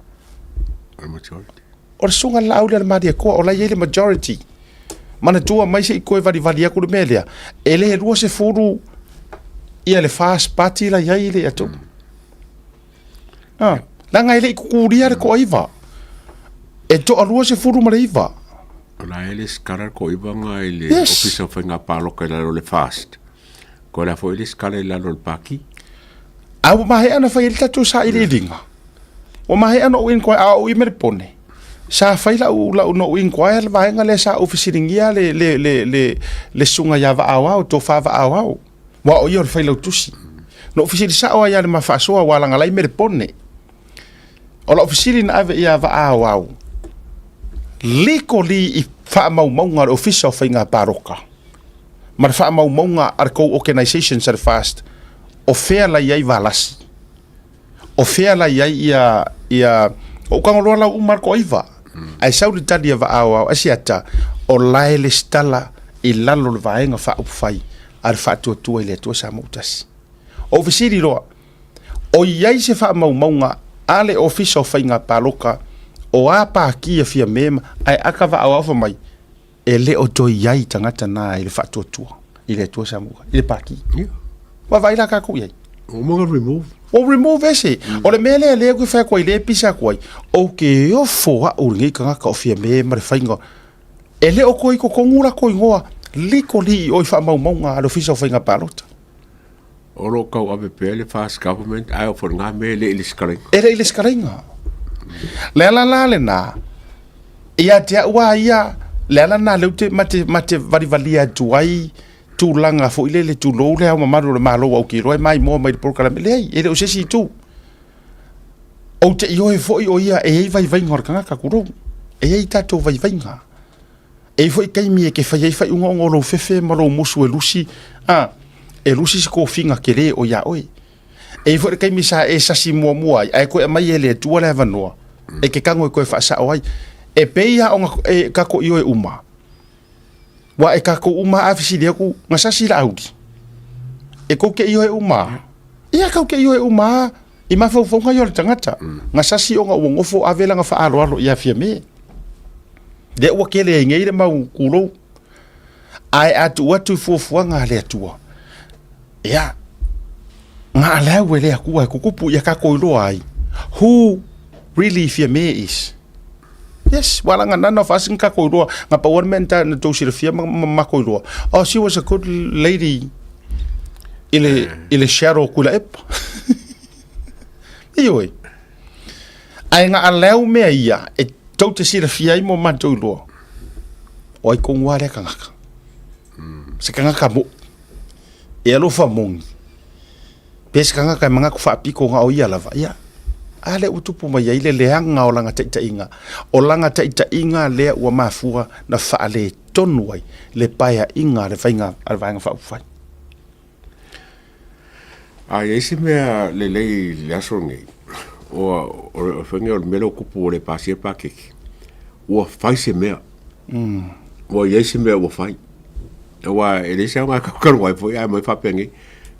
Speaker 3: O le majority.
Speaker 1: O le susuga i le Laauli a le Malietoa, o la e i ai le majority. Manatua mai se i toe valivali atu le mea lea, e le 20 ia le FAST party la i ai le atu. Ah, leaga e le i tutulia le toaiva. E toa 29.
Speaker 3: O la e le skala le toaiva nga i le yes. Ofisa o Faiga Palota i lalo o le FAST. Ko la foi le skala i lalo o le Paki.
Speaker 1: A ua maea ona fai ai le tatou sailiiliga. Ua maea ona ou inquire, a o ou i Melepone, sa fai lau, lau, na ou inquire le vaega lea sa ou fesiligia le, le, le, le, le susuga ia Vaaoao, Tofa Vaaoao, aua o ia o le failautusi. Na ou fesili sao lava ia le ma faasoa, aua leaga la e i Melepone. O lau fesili na ave ia Vaaoao, legally i faamaumauga a le Ofisa o Faiga Palota. ma le faamaumauga a le tou organisations a le FAST, o fea la i ai Valasi, o fea la i ai ia, ia, ou tago loa lau uma le toaiva, ae sau le tali a Vaaoao Asiata, o la e lesitala i lalo o le Vaega Faaupufai a le Faatuatua i le Atua Samoa ua Tasi. Ou fesili loa, o i ai se faamaumauga a le Ofisa o Faiga Palota o a pati a Fiame ma, ae aka Vaaoao fai mai, e le o toe i ai tagata na i le Faatuatua i le Atua Samoa i le pati. Vaavaai la tatou i ai.
Speaker 3: Ua uma ona remove.
Speaker 1: Ua remove ese. O le mea lea lea ou te fai atu ai, lea e pisa atu ai, ou te ofo au i lenei tagata o Fiame ma le faiga. E le o toe i totonu latou igoa legally i o i faamaumauga a le Ofisa o Faiga Palota.
Speaker 3: O lo o tauave pea le FAST Government ae o foi lena mea e le i lesitalaina.
Speaker 1: E le i lesitalaina. Le ala la lena, ia te au lava ia, le ala lena lea ou te, ma te, ma te valivalia atu ai tulaga foi lele, tulou le Ao Mamalu o le Malo ua ou te iloa e maimoa mai i le polokalame. Leai, e le o se isi itu. Ou te ioe foi o ia e i ai vaivaiga o le tagata, tulou. E i ai tatou vaivaiga. E i ai foi taimi e te fai ai faaiuga ona o lou fefe ma lou musu e lusi, a, e lusi se tofiga tele o ia oe. E i ai foi le taimi sa e sasi muamua ai, ae toe aumai e le Atua le avanoa, e te tago e toe faasao ai. E pei lava ona e tatou ioe uma, aua e tatou uma lava a fesili atu, na sasi Laauli? E tou te ioe uma lava? Ia, tatou te ioe uma lava i mafaufauga ia o le tagata, na sasi ona ua nofo ave lana faaaloalo ia Fiame. Lea ua tele ai nei le mau kulou. Ae a tuu atu i fuafuaga a le Atua, ia, na allow e le Atua e tutupu ia tatou iloa ai who really Fiame is. Yes, ua laga none of us na tatou iloa, na pau lava le mea na tou silafia ma matou iloa, oh she was a good lady i le, i le shadow o Tuilaepa. Ioe. Ae na allow mea ia e tou te silafia ai mo matou iloa, o ai tonu lava lea tagata. Se tagata moʻi, e alofa moni, pe se tagata e manatu faapito na o ia lava, ia, a lea ua tupu mai ai le leaga o lana taitaiga. O lana taitaiga lea ua mafua na faaletonu ai le paeaiga a le faiga a le Vaega Faaupufai.
Speaker 3: A i ai se mea lelei i le aso lenei, ua, o le faiga o le mea lea ua tupu ua le pasia le paketi, ua fai se mea. Ua i ai se mea ua fai. Aua e leai se aoga e kalukalu ai foi ae aumai faapea nei,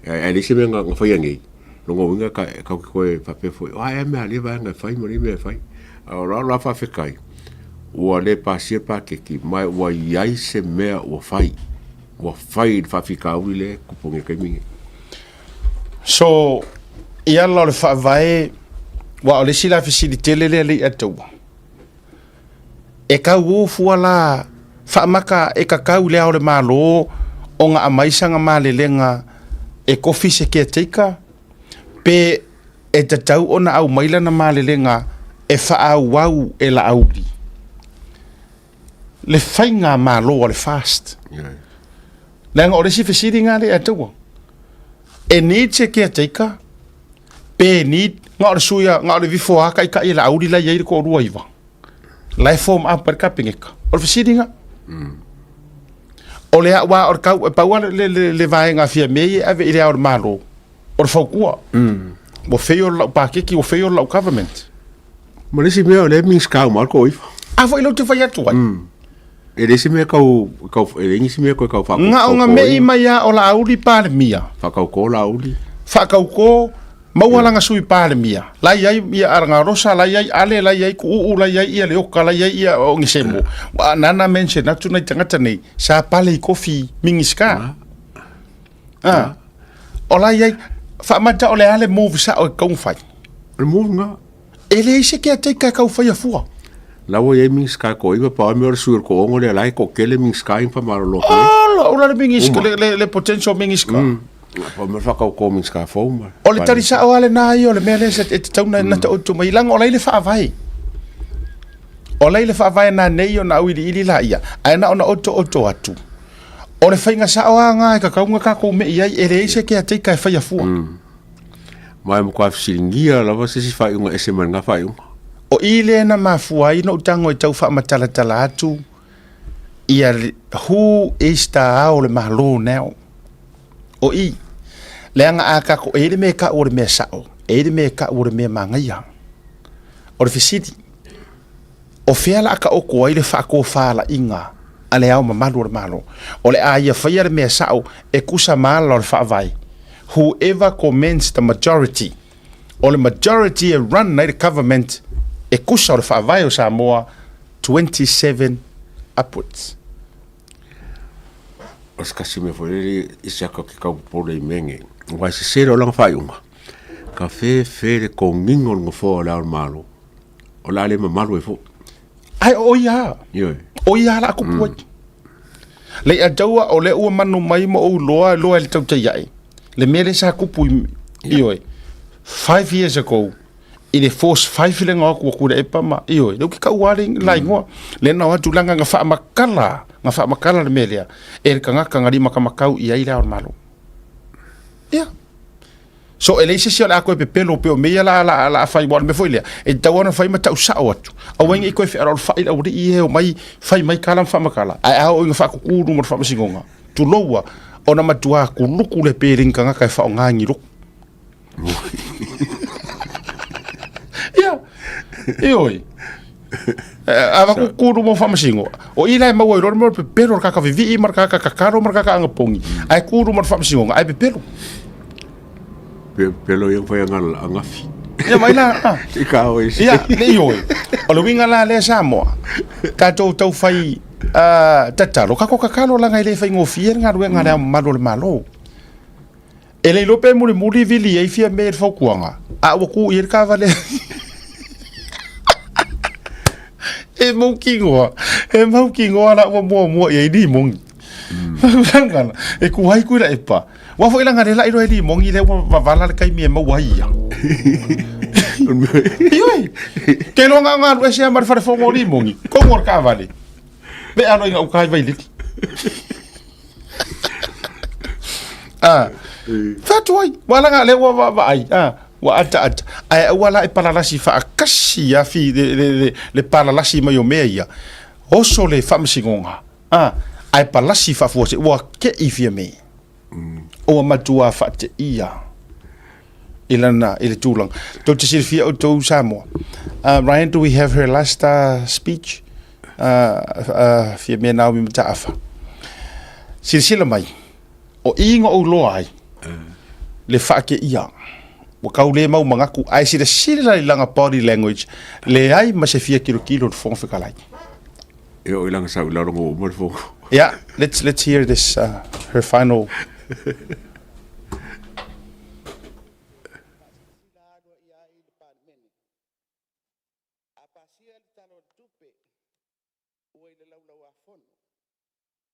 Speaker 3: ae leai se mea na faia nei, lona uiga tatou te toe faapea foi, o a ea mea a lea vaega e fai ma lea mea e fai. A o lau la faafetai, ua le pasia le paketi, ma ua i ai se mea ua fai. Ua fai i le faafitauli lea e tupu nei i le taimi lenei.
Speaker 1: So, i ala o le faavae, aua o le isi la fesili tele lea lei ataua, e tau o fua la faamata e tatau i le Ao o le Malo ona aumai sana malelega e tofi se caretaker, pe e tatau ona aumai lana malelega e faaauau e Laauli le faigamalo a le FAST. Leaga o le isi fesili lena lea ia taua. E need se caretaker pe need na o le sui na o le vifo a taitai e Laauli la e i ai le toalua iva. La e form up ai le Kapeneta. O le fesili lena. O le aua o le tau, e pau lava le, le, le vaega a Fiame ia e ave i le Ao o le Malo, o le fautua. Ua fail lau paketi, ua fail lau government.
Speaker 3: Ma le isi mea, o lea e Minisita uma lava le toaiva.
Speaker 1: A foi lea ou te fai atu ai.
Speaker 3: E leai se mea tau, tau, e leai nisi mea toe tau
Speaker 1: faakau. Na ona mei mai lava o Laauli Palemia.
Speaker 3: Faakaukō Laauli.
Speaker 1: Faakaukō, maua lana sui Palemia. La i ai ia Alagarosa, la i ai Ale, la i ai Kuuu, la i ai ia Leoka, la i ai ia Ogisemo. Ua nana mention atu nai tagata nei, sa pale i kofi Minisita. Ah. O la i ai, faamata o le a le move sao e taumafai.
Speaker 3: O le move na.
Speaker 1: E leai se caretaker e tau faia fua.
Speaker 3: La ua i ai Minisita e toaiva, pau lava mea o le sui o le toaono lea la e toatele Minisita ia na faamalolo atu ai.
Speaker 1: Ola, ola le Minisita, le, le, le potential Minisita.
Speaker 3: Mm. Pau mea faakaukō Minisita fou ma.
Speaker 1: O le tali sao lava lena ia o le mea lea e tatau na, na taoto mai, leaga o la e i le faavae. O la e i le faavae nanei ona auiliili laia, ae na ona otooto atu. O le faiga sao lava lena e tatau ona tatou mei ai, e leai se caretaker e faia fua.
Speaker 3: Mm. Ma e matua fesiligia lava se isi faaiuga ese mai lena faaiuga.
Speaker 1: O i lea na mafua ai ona ou tago e tau faamatalatala atu Ia who is the Ao o le Malo now? O i, leaga a kako e i le mea e kau o le mea sao, e i le mea e kau o le mea magaia. O le fesili, o fea la a taoto ai le faatofalaiga a le Ao Mamalu o le Malo? O le a ia faia le mea sao e tusa ma ala o le Faavae? Whoever commands the majority, o le majority e run ai le government e tusa o le Faavae o Samoa 27 upwards.
Speaker 3: O se tasi mea foi lele i se aka ke kau popole i mea nei. Aua e sese loa lana faaiuga, ka fefe le togiga o le nofoa o Le Ao o le Malo, o le a le mamalu ai foi.
Speaker 1: Ae o ia lava.
Speaker 3: Ioe.
Speaker 1: O ia lava la a tupu ai. Lei'ataua o lea ua manu mai ma ou iloa loa i le tautai ae le mea lea sa tupu i ioe 5 years ago i le force 5 le ga o atu atu i le epa ma ioe lea ou te taua lava le la igoa lea na o atu leaga na faamatala na faamatala le mea lea e le tagata na limatamatau i ai Le Ao o le Malo. Ia. So e leai se isi o le a toe pepelo pei o mea ia la la la fai, aua o le mea foi lea e tatau ona fai ma tau sao atu. Aua ne i toe fealaalafa'i le aualii ia e omai fai mai tala ma faamatala, ae a oo ina faakuku i luma o le faamasinoga, tulou a, ona matua kuluku le peleni tagata e faaaoga ni lotu. Ia, ioe. A avatu i luma o faamasino, o i la e maua ai loa le mea o le pepelo o le tagata vivii ma le tagata tatalo ma le tagata anapogi, ae tu i luma o le faamasinoga ae pepelo.
Speaker 3: Pepelo ia fai angafi.
Speaker 1: Ia mai la. Ah.
Speaker 3: I ka o isi.
Speaker 1: Ia, le ioe. O le uiga la lea Samoa, tatou tau fai tatalo, kako tatalo laga e le faigofie le galuega a le Ao Mamalu o le Malo. E le iloa pe mulimuli vili ai Fiame i le fautuaga, a ua tu i ai le taavale. E mautinoa, e mautinoa la ua muamua i ai limoni. Mm. E ku ai kui la epa. Ua foi langa le lai loa e limoni lea ua vavala le taimi e maua ai ia. Ioe, te loa ngā ngā ese ma le wharefongo o limoni. Kongo le taavale. Pe alo i ngā ukai vailili. Ah, fatu ai, ua langa le ua vaai, ah, ua ata ata. Ae aua la e palalasi faakasi a fi le, le, le, le palalasi mai o mea ia. Oso le faamasinoga, ah, ae palasi faafuasei, ua ke'i Fiame. Ua matua faateia i lana, i le tulaga. Tou te silafia outou Samoa. Ryan, do we have her last speech? Fiame Naomi Mataafa. Silasila mai, o i na ou loa ai, le faateia, ua tau le mau manatu, ae silasila i lana body language, leai ma se fia tilotilo i le Fofoga Fetalai.
Speaker 3: E oo i lana sau i lalo ua uma le fono.
Speaker 1: Yeah, let's hear this, her final.
Speaker 2: A pasia le Tala o le Tupe ua i le Laulau-a-Fono,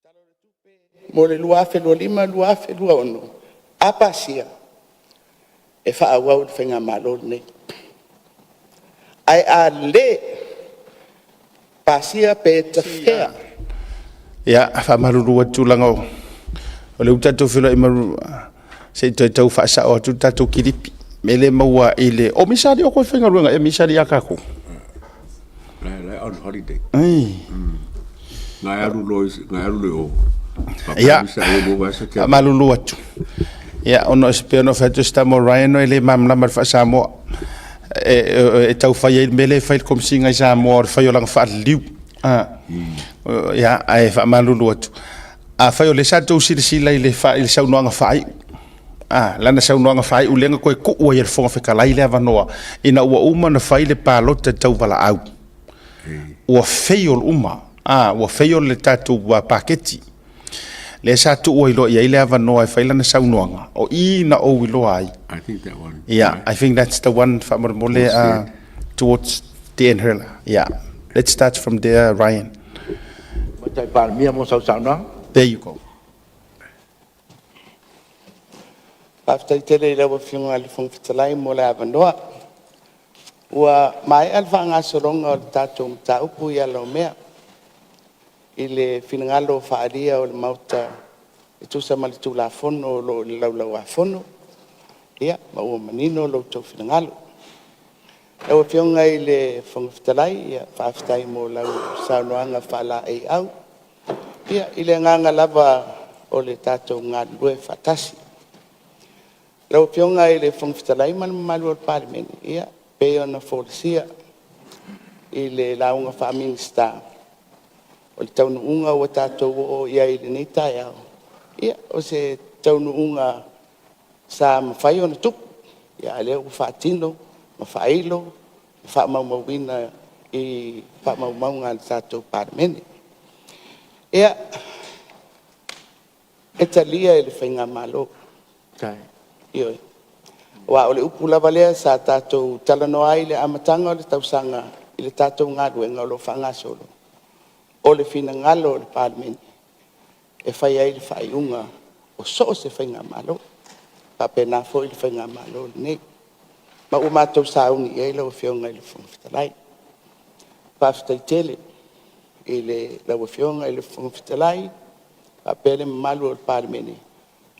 Speaker 2: Tala o le Tupe mo le 2025/2026, a pasia, e faaauau le faigamalo lenei. Ae a le pasia pe tafea.
Speaker 1: Ia, faamalulu atu leaga o lea ua tatou feiloai ma se i toe tau faasao atu le tatou kilipi. Me le maua i le... O Misali o koe faigaluega ea Misali ia kākou?
Speaker 3: La on holiday.
Speaker 1: Ai.
Speaker 3: Ngai alu loa ngai alu le o.
Speaker 1: Ia, faamalulu atu. Ia, ona o se pei ona fai atu se tama o Ryan e le malamalama i le faa-Samoa. E tau fai ai le mea lea e fai le Komesina i Samoa o le fai o lana faaliliu. Ah. Ia, ae faamalulu atu. Afai o lea sa tou silasila i le, i le saunoaga faaiu, ah, lana saunoaga faaiu lea na toe tuu ai e le Fofoga Fetalai le avanoa ina ua uma ona fai le palota tauvalaau. Ua fail uma, ah, ua fail le tatou paketi. Lea sa tuu ai loa i ai le avanoa e fai lana saunoaga, o i na ou iloa ai.
Speaker 3: I think that one.
Speaker 1: Yeah, I think that's the one faamolemole towards the end her. Yeah. Let's start from there, Ryan.
Speaker 9: Tamaitai Palemia mo sau saunoaga.
Speaker 1: There you go.
Speaker 2: Faafetai tele i lau Afioga i le Fofoga Fetalai mo le avanoa. Ua maea le faagasologa o le tatou mataupu i ala o mea i le finagalo faaalia o le Maota e tusa ma le Tulafono o lo o i le Laulau-a-Fono, ia, ma ua manino lo outou finagalo. Lau Afioga i le Fofoga Fetalai, ia faafetai mo lau saunoaga faalaeiau. Ia, i le agaga lava o le tatou galulue faatasi. Lau Afioga i le Fofoga Fetalai ma le mamalu o le Palemene, ia, e pei ona folasia i le lauga faa-Minisita, o le taunuuga ua tatou oo i ai i lenei taeao, ia, o se taunuuga sa mafai ona tupu, a o lea ua faatino ma faailo ma faamaumauina i faamaumauga a le tatou Palemene. Ia, e talia e le faigamalo, ioe. Aua o le upu lava lea sa tatou talanoa ai i le amataga o le tausaga i le tatou galuega o lo o faagasolo, o le finagalo o le Palemene e fai ai le faaiuga o so o se faigamalo, e faapena foi le faigamalo lenei. Ma ua matou sauni i ai lau Afioga i le Fofoga Fetalai. Faafetai tele i lau Afioga i le Fofoga Fetalai faapea le mamalu o le Palemene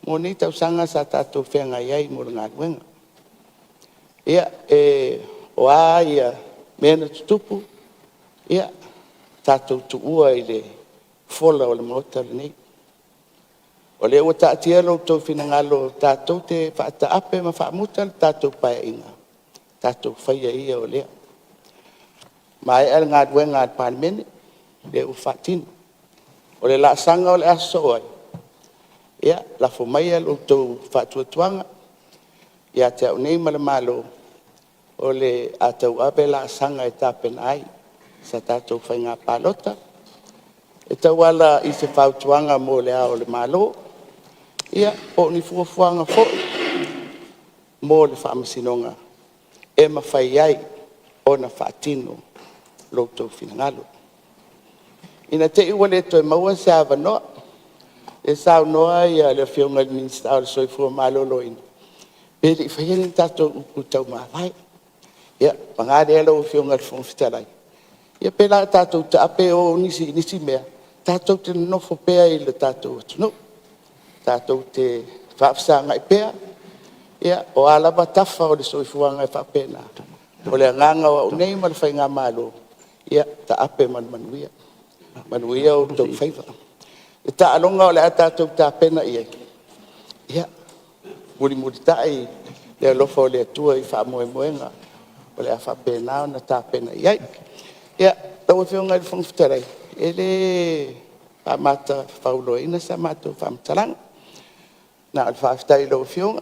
Speaker 2: mo nei tausaga sa tatou feagai ai mo le galuega. Ia, o a mea na tutupu, ia tatou tuua i le fola o le Maota lenei. O lea ua taatia lo outou finagalo tatou te faataape ma faamuta le tatou Paeaiga, tatou faia ia o lea. Maea le galuega a le Palemene, lea ua faatino. O le laasaga o le a sosoo ai, ia, lafo maia lo outou faatuatuaga ia te au nei ma le Malo, o le a tauave laasaga e tapena ai sa tatou faiga palota e tauala i se fautuaga mo Le Ao o le Malo, ia po o ni fuafuaga foi mo le Faamasinoga e mafai ai ona faatino lo outou finagalo. Ina te i ua le toe maua se avanoa, lea e saunoa le Afioga i le Minisita o le Soifua Maloloina, pe le i faia ni tatou upu taumavae. Ia, paga lea lau Afioga i le Fofoga Fetalai, ia pe le a tatou taape o nisi i nisi mea, tatou te nonofo pea i le tatou atunuu, tatou te faafesagai pea, o a lava tafa o le soifuaga e faapena, o le agaga o au nei ma le faigamalo, ia taape ma le manuia, manuia outou faiva. Le taaloga o le a tatou tapena i ai, ia, mulimulitai le alofa o le Atua i faamoemoega o le a faapena ona tapena i ai. Ia, lau Afioga i le Fofoga Fetalai, e le faamatafauloaina sa matou faamatalaga, na o le faafetai i lau Afioga,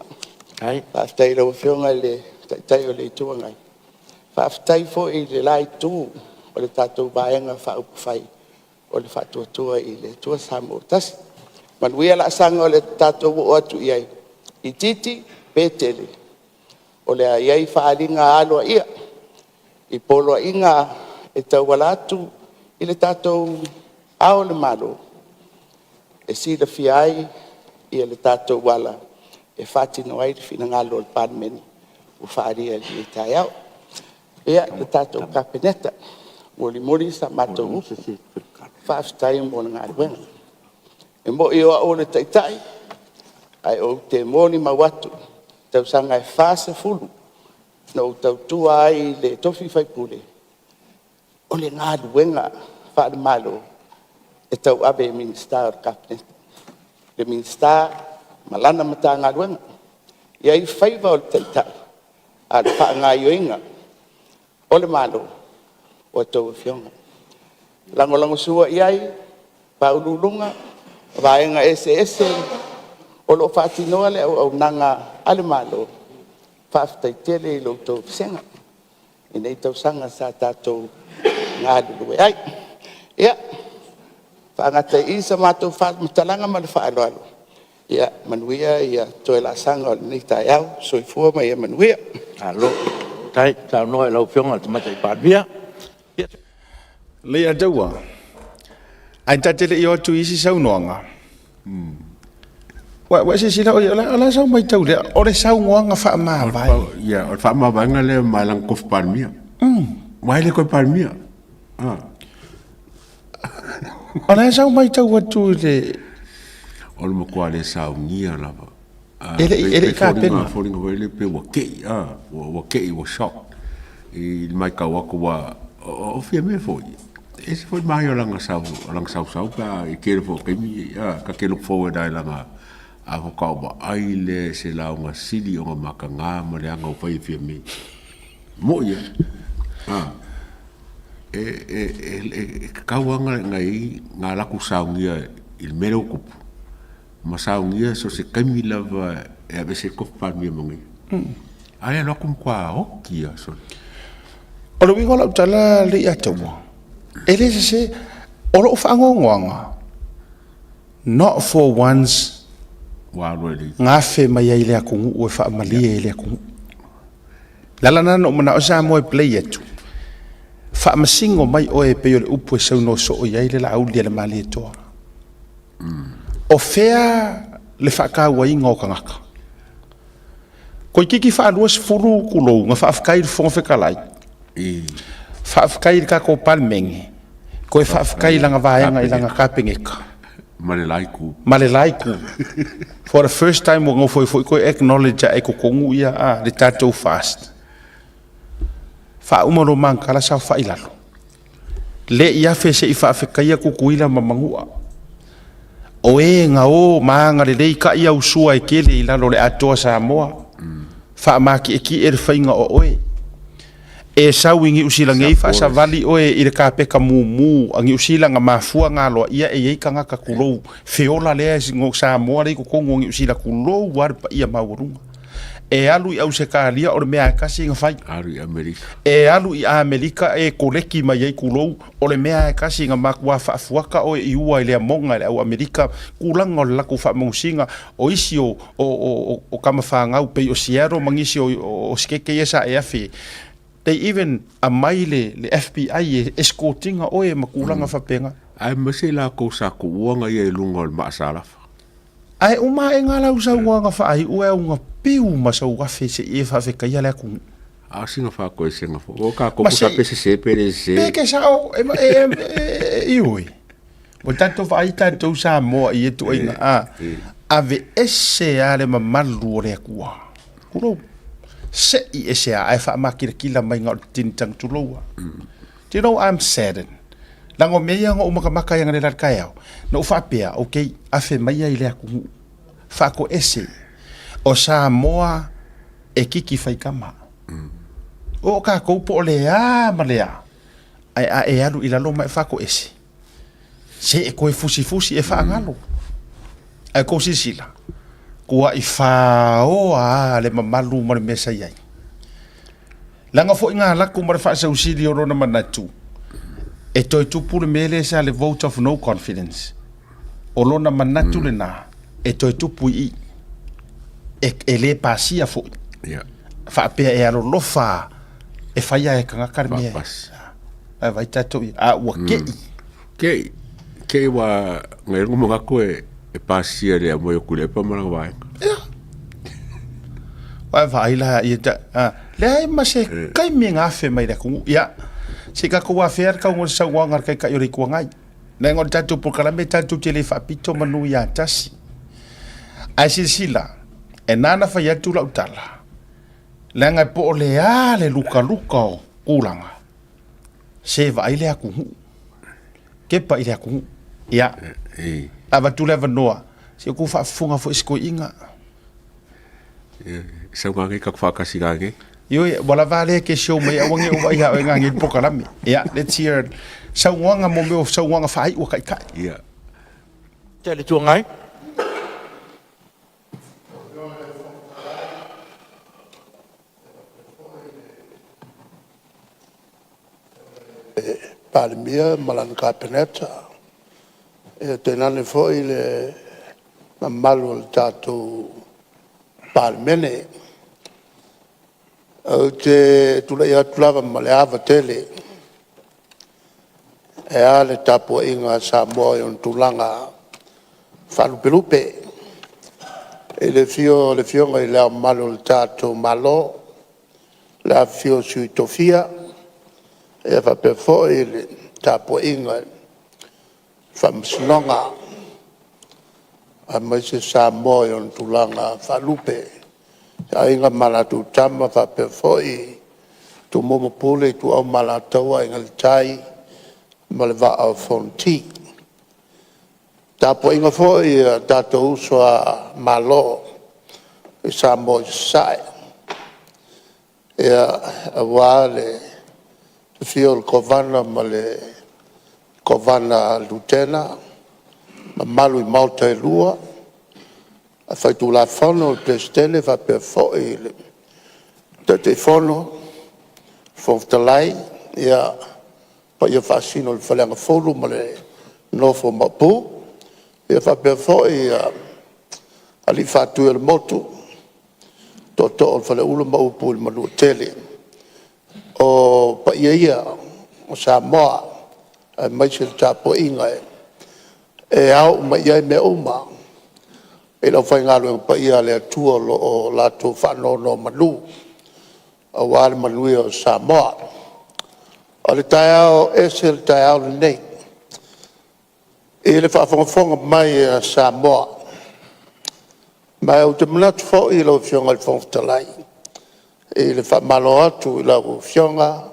Speaker 2: faafetai i lau Afioga i le Taitai o le Itu Agai, faafetai foi i le la Itu o le tatou Vaega Faaupufai o le Faatuatua i le Atua Samoa ua Tasi. Manuia laasaga o le a tatou oo atu i ai, itiiti pe tele, o le a i ai faaaliga aloaia i poloaiga e tauala atu i le tatou Ao o Le Malo e silafia ai le tatou ala e faatino ai le finagalo o le Palemene ua faaalia i lenei taeao. Ia, le tatou Kapeneta, mulimuli sa matou upu, faafetai mo le galuega. E moni o au o le Taitai, ae ou te molimau atu i tausaga e 40 na ou tautua ai i le tofi faipule, o le galuega faale-Malo e tauave e Minisita o le Kapeneta, le Minisita ma lana Matagaluega. E i ai faiva o le Taitai, a o le faagaoioiga o le Malo, o a outou Afioga. E lagolagosua i ai Ofisa Sili o Pulega o Vaega eseese o lo o faatinoa le auaunaga a le Malo, faafetai tele i la outou vasega i nei tausaga sa tatou galulue ai. Ia, faagata ai i i sa matou faamatalaga ma le faaaloalo. Ia manuia toe laasaga o lenei taeao. Soifua ma ia manuia.
Speaker 9: Malo faafetai saunoa i lau Afioga i le Tamaitai Palemia. Ia…
Speaker 1: Leiataua, ae ta te le i o atu i isi saunoaga, ua e silasila oe i ai, o le a sau matau lea, o le saunoaga faamavae.
Speaker 3: Ia, o le faamavaega lea ma lana tofi Palemia. Aua e le toe Palemia. Ah.
Speaker 1: O le a sau matau atu i le...
Speaker 3: O le matua le saunia lava.
Speaker 1: E le i tapena.
Speaker 3: Foliga foi lea pei ua te i, ua te i, ua shock i le matau atu ua... O Fiame foi. E ese foi le manaia o lana sau, o lana sausau pe a i le tele foi o taimi, ta te look forward lava i lana, a faatoa ou vaai lea i se lauga sili ona mataga ma le aga ua fai e Fiame. Mo'i a, e, e, e, e tatau lava ona i ai na alu atu saunia i le mea lea ua tupu, ma saunia so o se taimi lava e aveese ai le tofi Palemia ma ia. A lea e alu atu matua oti lava sole.
Speaker 1: O le uiga o lau tala Leiataua, e le sese, o lou faanoanoaga, not for once
Speaker 3: Ua alu ai le
Speaker 1: gafe mai ai le atunuu e faamalie i le atunuu. Le ala lena na ou manao Samoa e play atu, faamasino mai oe e pei o le upu e saunoa soo i ai le Laauli a le Malietoa. O fea le faatauaina o tagata? Toeitiiti faa-20 tulou na faafetai i le Fofoga Fetalai, faafetai i le tatou Palemene, toe faafetai i lana vaega i lana Kapeneta.
Speaker 3: Ma le la itu.
Speaker 1: Ma le la itu. For the first time ua nofo ai foi toe acknowledge ae i totonu ia a, le tatou fast. Faauma lou magtala saofai i lalo. Le i afe se i faafetaia Tutuila ma Manua. O e na o ma agalelei kai au sua e tele i lalo o le Atoa Samoa. Faamatietie le faiga o oe. E sau i Niu Sila nei faasavali oe i le kapeka mumu a Niu Sila na mafua na aloaia e i ai tagata tulou feola lea i Samoa lea i totonu o Niu Sila tulou lava le paia maualuga. E alu i Ausetalia o le mea lava e tasi na fai.
Speaker 3: Alu i Amerika.
Speaker 1: E alu i Amerika e koleki mai ai kulou, o le mea lava e tasi na matua faafuata oe i ua i le amoga e le au Amerika, tulaga o le latou faamausiga, o isi o, o, o, o tama fanau pei o Seattle ma nisi o, o, o sikeke ia sa e afe, they even aumai le, le FBI e escort ina oe ma tulaga faapena.
Speaker 3: Aemaise i latou sa tuua na ia i luga o le maa salafa.
Speaker 1: Ae uma ae nga lau saunoaga faaiu e auga piu ma sou afe se i e faafetaia le atunuu.
Speaker 3: A o sina faakoesega foi. O tatou po sa pe sese pe le sese.
Speaker 1: Pe ke sao e e ioe. Ua tatou vaai tatou Samoa i ia tuaiga a aveese a le mamalu o le Atua. Tulou. Sei ese a ae faamakilatila mai na o le tinitang tulou a. Do you know I'm saddened. Leaga o mea ia na ou makamaka ai analeila i le taeao, na ou faapea, okay, afe mai ia i le atunuu, faatoese, o Samoa e kiki faikama. O tatou po o le a ma le a, ae a e alu i lalo ma e faatoese, se e toe fusifusi e faagalo. Ae tou silasila, tuai faoa lava le mamalu ma le mea sa i ai. Leaga foi na alu atu ma le faasausili o lona manatu, e toe tupu le mea lea sa le vote of no confidence. O lona manatu lena e toe tupu i i. E, e le pasia foi.
Speaker 3: Yeah.
Speaker 1: Faapea e alolofa e fai e tagata le mea. Ae vai tatou ia. A ua kei.
Speaker 3: Kei, kei ua ngai longo manatu e, e pasia le aumai o Tuilaepa ma lana vaega.
Speaker 1: Ia. Vai vaai la ia ta, a, leai ma se taimi e gafe mai le atunuu. Ia, se i tatou afea le tauga o le saunoaga a le Taitai o le Itu Agai. Leaga o le tatou polokalame tatou te le faapito manu ia tasi. Ae silasila, e nana fai atu lau tala, leaga e po o le a le lukaluka o tulaga, se vaai le atunuu. Kepa i le atunuu. Ia, avatu le avanoa, se i outou faafofoga foi i se toeaina.
Speaker 3: Sau ngā ka whakasi ngā nge.
Speaker 1: Ioe, ua lava lea ke show mai aua nge o vai hao e ngā nge polokalame. Ia, let's hear saunoaga mo mea o saunoaga faaiu a taitai.
Speaker 3: Ia.
Speaker 9: Te le tuangai.
Speaker 10: Palemia ma lana Kapeneta, ia tainane foi le mamalu o le tatou Palemene. Ou te tulai atu lava ma le ava tele e a le tapuaiga a Samoa i ona tulaga faalupelupe, i le afio o le Afioga i Le Ao Mamalu o le tatou Malo, le afifio o Sui Tofia, faapea foi le tapuaiga i le Faamasinoga, aemaise Samoa i ona tulaga faalupe, Aiga ma latou Tama, faapea foi Tumua ma Pule, Ituau ma Alataua, Aiga i le Tai. ma le Vaa o Fonoti. Le tapuaiga foi a tatou uso a Malo i Samoa i Sasae, aua le afio o le Kovana ma le Kovana Lutena, mamalu i Maota e Lua Faitulafono, le Peresetene faapea foi le Taitaifono, Fofoga Fetalai, ia, paia faasino i le Faleagafulu ma le nofo a Maopu, faapea foi alii Faatuiolemotu, Tootoo o le Faleula ma upu i le Manuatele. O paia ia o Samoa aemaise le tapuaiga e ao uma i ai mea uma i le aufaigaluega paia a le Atua o lo o latou faanonomanu aua le manuia o Samoa. O le taeao, e ese le taeao lenei i le faafogafoga mai a Samoa. Ma ou te manatu foi lau Afioga i le Fofoga Fetalai i le faamalo atu i lau Afioga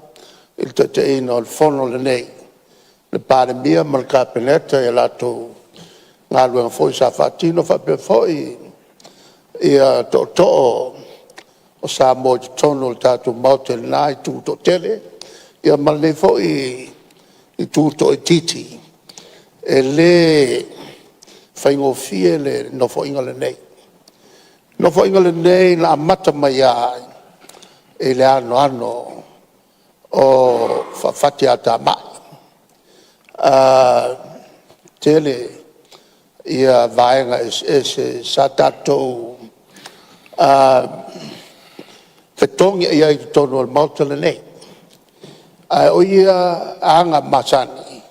Speaker 10: i le taitaiina o le Fono lenei, le Palemia ma le Kapeneta i a latou galuega foi sa faatino, faapea foi tootoo o Samoa i totonu o le tatou Maota i lena itu toatele, ma lenei foi itu toaitiiti. E le faigofie le Nofoaiga lenei. O le Nofoaiga lenei na amata mai lava i le anoano o faafatiatamai. E tele vaega eseese sa tatou fetogiai ai i totonu o le Maota lenei. Ae o ia aga masani,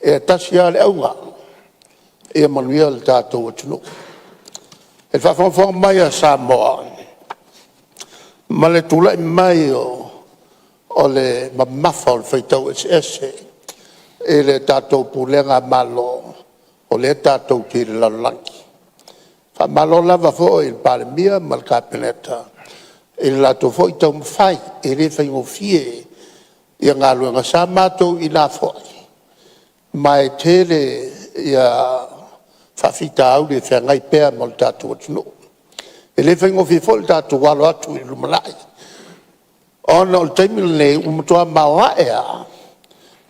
Speaker 10: e tasi lava le auga, ia manuia le tatou atunuu. I le faafogafoga mai a Samoa ma le tulai mai o le mamafa o le faitau eseese i le tatou pulega Malo, o lea tatou te i le lalolagi. Faamalo lava foi i le Palemia ma le Kapeneta i le latou foi taumafai, e le faigofie galuega. Sa matou i ina foi ma e tele faafitauli e feagai pea ma le tatou atunuu. E le faigofie foi le tatou alo atu i le lumanai ona o le taimi lenei ua matua maoae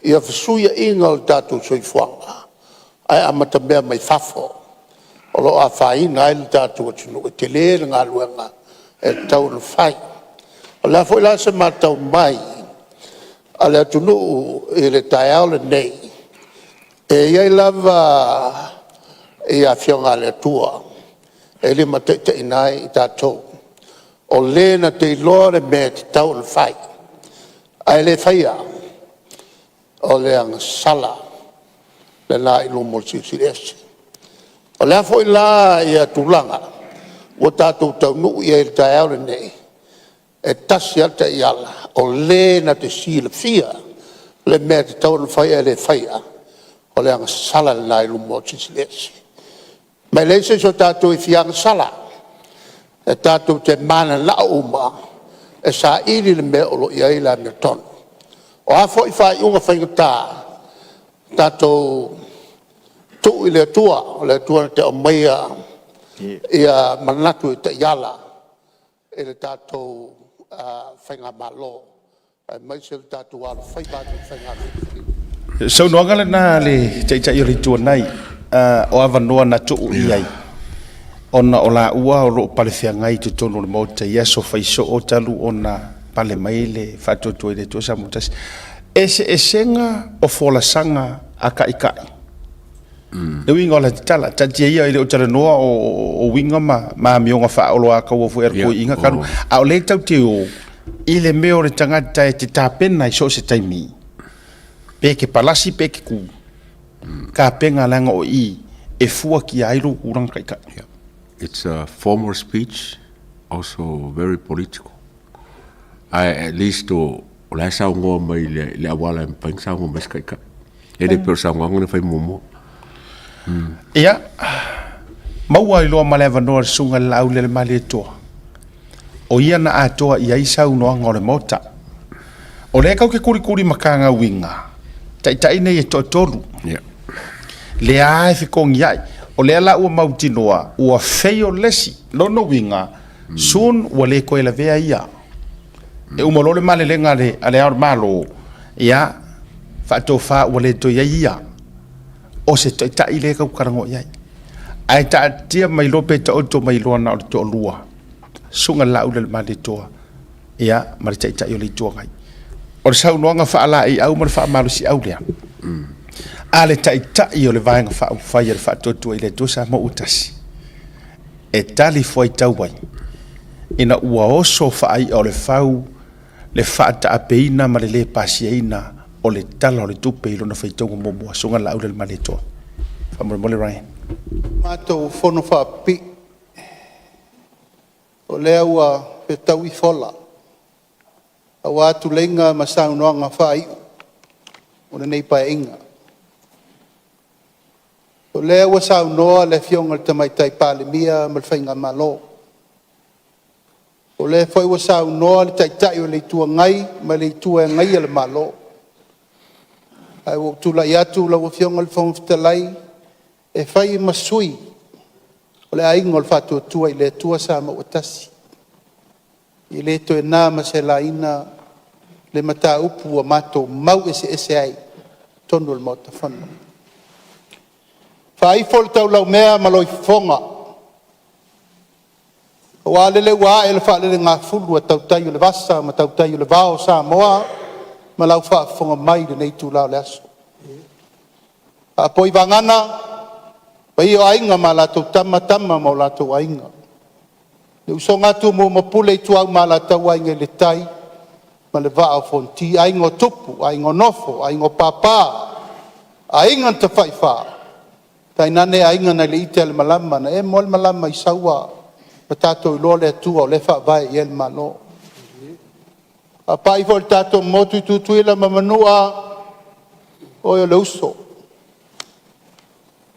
Speaker 10: lava fesuiaiga o le tatou soifuaga ae amatamea mai fafo o lo o afaina ai le tatou atunuu. E tele le galuega e tatau ona fai. O le a foi la se matau mai a le atunuu i le taeao lenei, e i ai lava Afioga a le Atua e limataitaiina ai i tatou, o le na te iloa le mea e tatau ona fai ae le faia, o le agasala lena i luma o le Silisili Ese. O le a foi la tulaga ua tatou taunuu i ai i le taeao lenei, e tasi lava le taiala, o le na te silafia le mea e tatau ona fai ae le faia, o le agasala lena i luma o le Silisili Ese. Ma e leai se isi o tatou e fia agasala, e tatou te mananao uma e saili le mea o lo o i ai le amiotonu. O a foi faaiuga faigata, tatou tuu i le Atua, o le Atua na te aumaia manatu e taiala i le tatou faigamalo aemaise le tatou alofaiva atu i faiga filifiliga.
Speaker 1: O le saunoaga lena a le Taitai o le Itu Agai, o avanoa na tuu i ai ona o laua o lo o palefeagai i totonu o le Maota i aso fai soo talu ona pale mai le Faatuatua i le Atua Samoa ua Tasi. Eseesega o folasaga a Taitai. Le uiga o lata tala, taatia ia e le o talanoa o uiga ma amioga faaoloataua foi a le toeaina talu, a o lea tatou te o i le mea o le tagata e te tapena i so o se taimi, pe e te palasi pe e te tu, tapena leaga o i e fuatia ai lou tulaga taitai.
Speaker 3: Yeah. It's a formal speech, also very political. Ae at least o la e saunoa mai i le auala e mafai ona saunoa mai se taitai. E le pei o le saunoaga na fai muamua.
Speaker 1: Ia, maua ai loa ma le avanoa le Susuga i le Laaulialemalietoa, o ia na atoa i ai saunoaga o le Maota. O lea tatou te tulikuli matagauina. Taitai nei e toatolu. Lea e fekogiai. O lea la ua mautinoa, ua fail le isi. Lona uiga, soon ua le toe lavea ia. E uma loa le malelega a le Ao o le Malo, ia, faatofa ua le toe i ai ia. O se taitai lea e tau talanoa i ai. Ae taatia mai loa pe taoto mai loa na o le toalua, Susuga i le Laaulialemalietoa, ia, ma le Taitai o le Itu Agai. O le saunoaga faalaeiau ma le faamalosiau lea a le Taitai o le Vaega Faaupufai a le Faatuatua i le Atua Samoa ua Tasi, e talifuaitau ai ina ua oso faai'a o le fau le faataapeina ma le lē pasiaina o le Tala o le Tupe i lona faitauga muamua. Susuga i le Laaulialemalietoa. Faamolemole Ryan.
Speaker 10: Matou fono faapipii, o lea ua fetaui fola aua tuleiga ma saunoaga faaiu o lenei Paeaiga. O lea ua saunoa le Afioga i le Tamaitai Palemia ma le Faigamalo, o lea foi ua saunoa le Taitai o le Itu Agai ma le Itu e Agaia le Malo. Ae ua ou tulai atu lau Afioga i le Fofoga Fetalai e fai ma sui o le Aiga o le Faatuatua i le Atua Samoa ua Tasi, e le toe na ma se laina le mataupu ua matou mau eseese ai i totonu o le Maota Fono. Faaifo le taulaumea ma lou fofoga, aua lele ua ae le faalelegafulu a tautai o le vasa ma tautai o le vao o Samoa ma lau faafofoga mai i lenei itula o le aso. Faapoi vagana paia o Aiga ma latou Tama, Tama ma o latou Aiga, le usoga a Tumua ma Pule, Ituau ma Alataua, Aiga i le Tai ma le Vaa o Fonoti, Aiga o Tupu, Aiga o Nofo, Aiga o Papa, Aiga na Tafaifa, tainane Aiga nai le iti a le malama, na emo le malama i Saua ma tatou iloa le Atua o lea e faavae i ai le Malo. Faapai foi i le tatou motu i Tutuila ma Manua, o oe o le uso,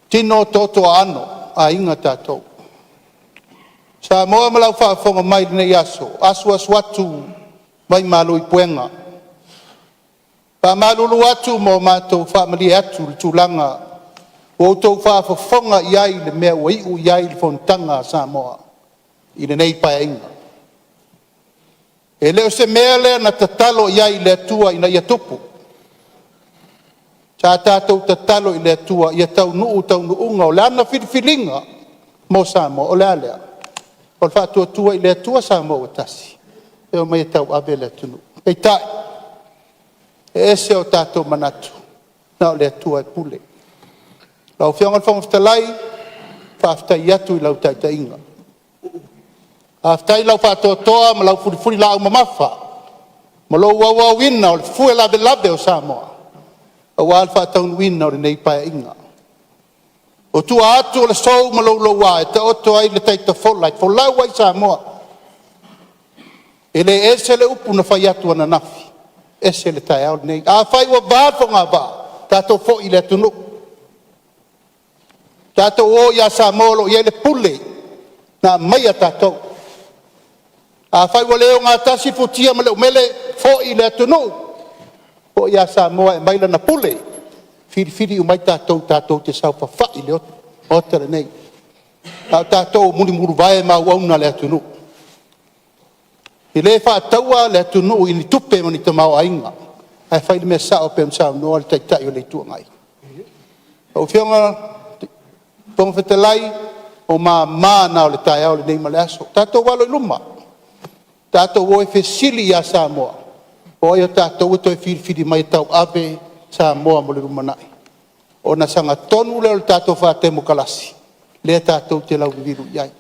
Speaker 10: tino toto aano, o aiga tatou. Samoa ma lau faafofoga mai i lenei aso, asuasu atu vaimalu i puega. E faamalulu atu ma matou faamalie atu i le tulaga ua outou faafofoga i ai i le mea ua iu i ai le fonotaga a Samoa i lenei Paeaiga. E le o se mea lea na tatalo i ai i le Atua ina ia tupu. Sa tatou tatalo i le Atua ia taunuu taunuuga o Lana filifiliga mo Samoa, o le a lea? O le Faatuatua i le Atua Samoa ua Tasi e omai e tauave le atunuu. Peitai, e ese o tatou manatu, na o le Atua e pule. Lau Afioga i le Fofoga Fetalai, faafetai atu i lau taitaiga, faafetai i lau faatoatoa ma lau fulifulilaau mamafa ma lou auauina o le fue lavelave o Samoa aua le faataunuuina o lenei Paeaiga. O tua atu o le sou ma le louloua e taoto ai le tai tafola e folau ai Samoa. E le ese le upu na fai atu ananafi, ese le taeao lenei. Afai ua va le fogavaa, tatou foi i le atunuu, tatou o ia Samoa o lo o i ai le pule na aumaia tatou. Afai ua le ogatasi futia ma le umele, foi i le atunuu, foi ia Samoa e aumai lana pule, filifili uma ai tatou tatou te saofafai i le Maota lenei, a o tatou o mulimuluvae ma auauna a le atunuu. E le faataua le atunuu i ni tupe ma ni tamaoaiga, ae fai le mea sao pei ona saunoa le Taitai o le Itu Agai. Lau Afioga i le Fofoga Fetalai, o mama na o le taeao lenei ma le aso. Tatou alo i luma, tatou o e fesili ia Samoa, o ai o tatou e toe filifili mai e tauave Samoa mo le lumanai, ona sagatonu lea o le tatou faatemokarasi lea tatou te lauliliu i ai.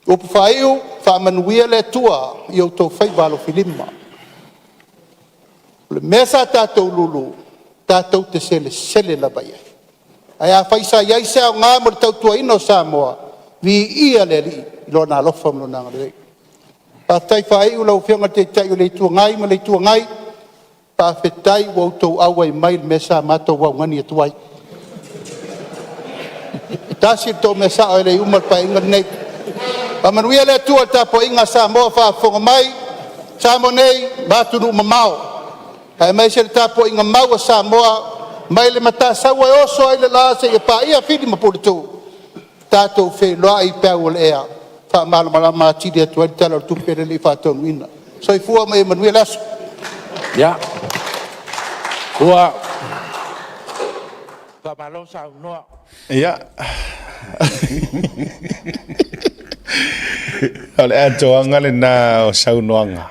Speaker 10: O upu faaiu, faamanuia le Atua i outou faiva alofilima. O le mea sa tatou lulu, tatou te selesele lava i ai. Ae afai sa i ai se aoga mo le tautuaina o Samoa, viia le Alii i Lona alofa ma Lona agalelei. Faafetai faaiu lau Afioga i le Taitai o le Itu Agai ma le Itu Agai, faafetai ua outou auai mai i le mea sa matou augani atu ai. E tasi le tou mea sao e le i uma le Paeaiga lenei. Faamanuia le Atua i le tapuaiga a Samoa o faafofoga mai, Samoa nei ma atunuu mamao. Aemaise le tapuaiga mau a Samoa mai le Matasaua e oso ai le la seia paia Fili ma Puletuu, tatou feiloai i peau o le ea, faamalamalama atili atu ai le Tala o le Tupe lea e le i faataunuuina. Soifua ma ia manuia le aso.
Speaker 9: Ia, ua faamalo saunoa.
Speaker 1: Ia. O le atoaga lena o saunoaga.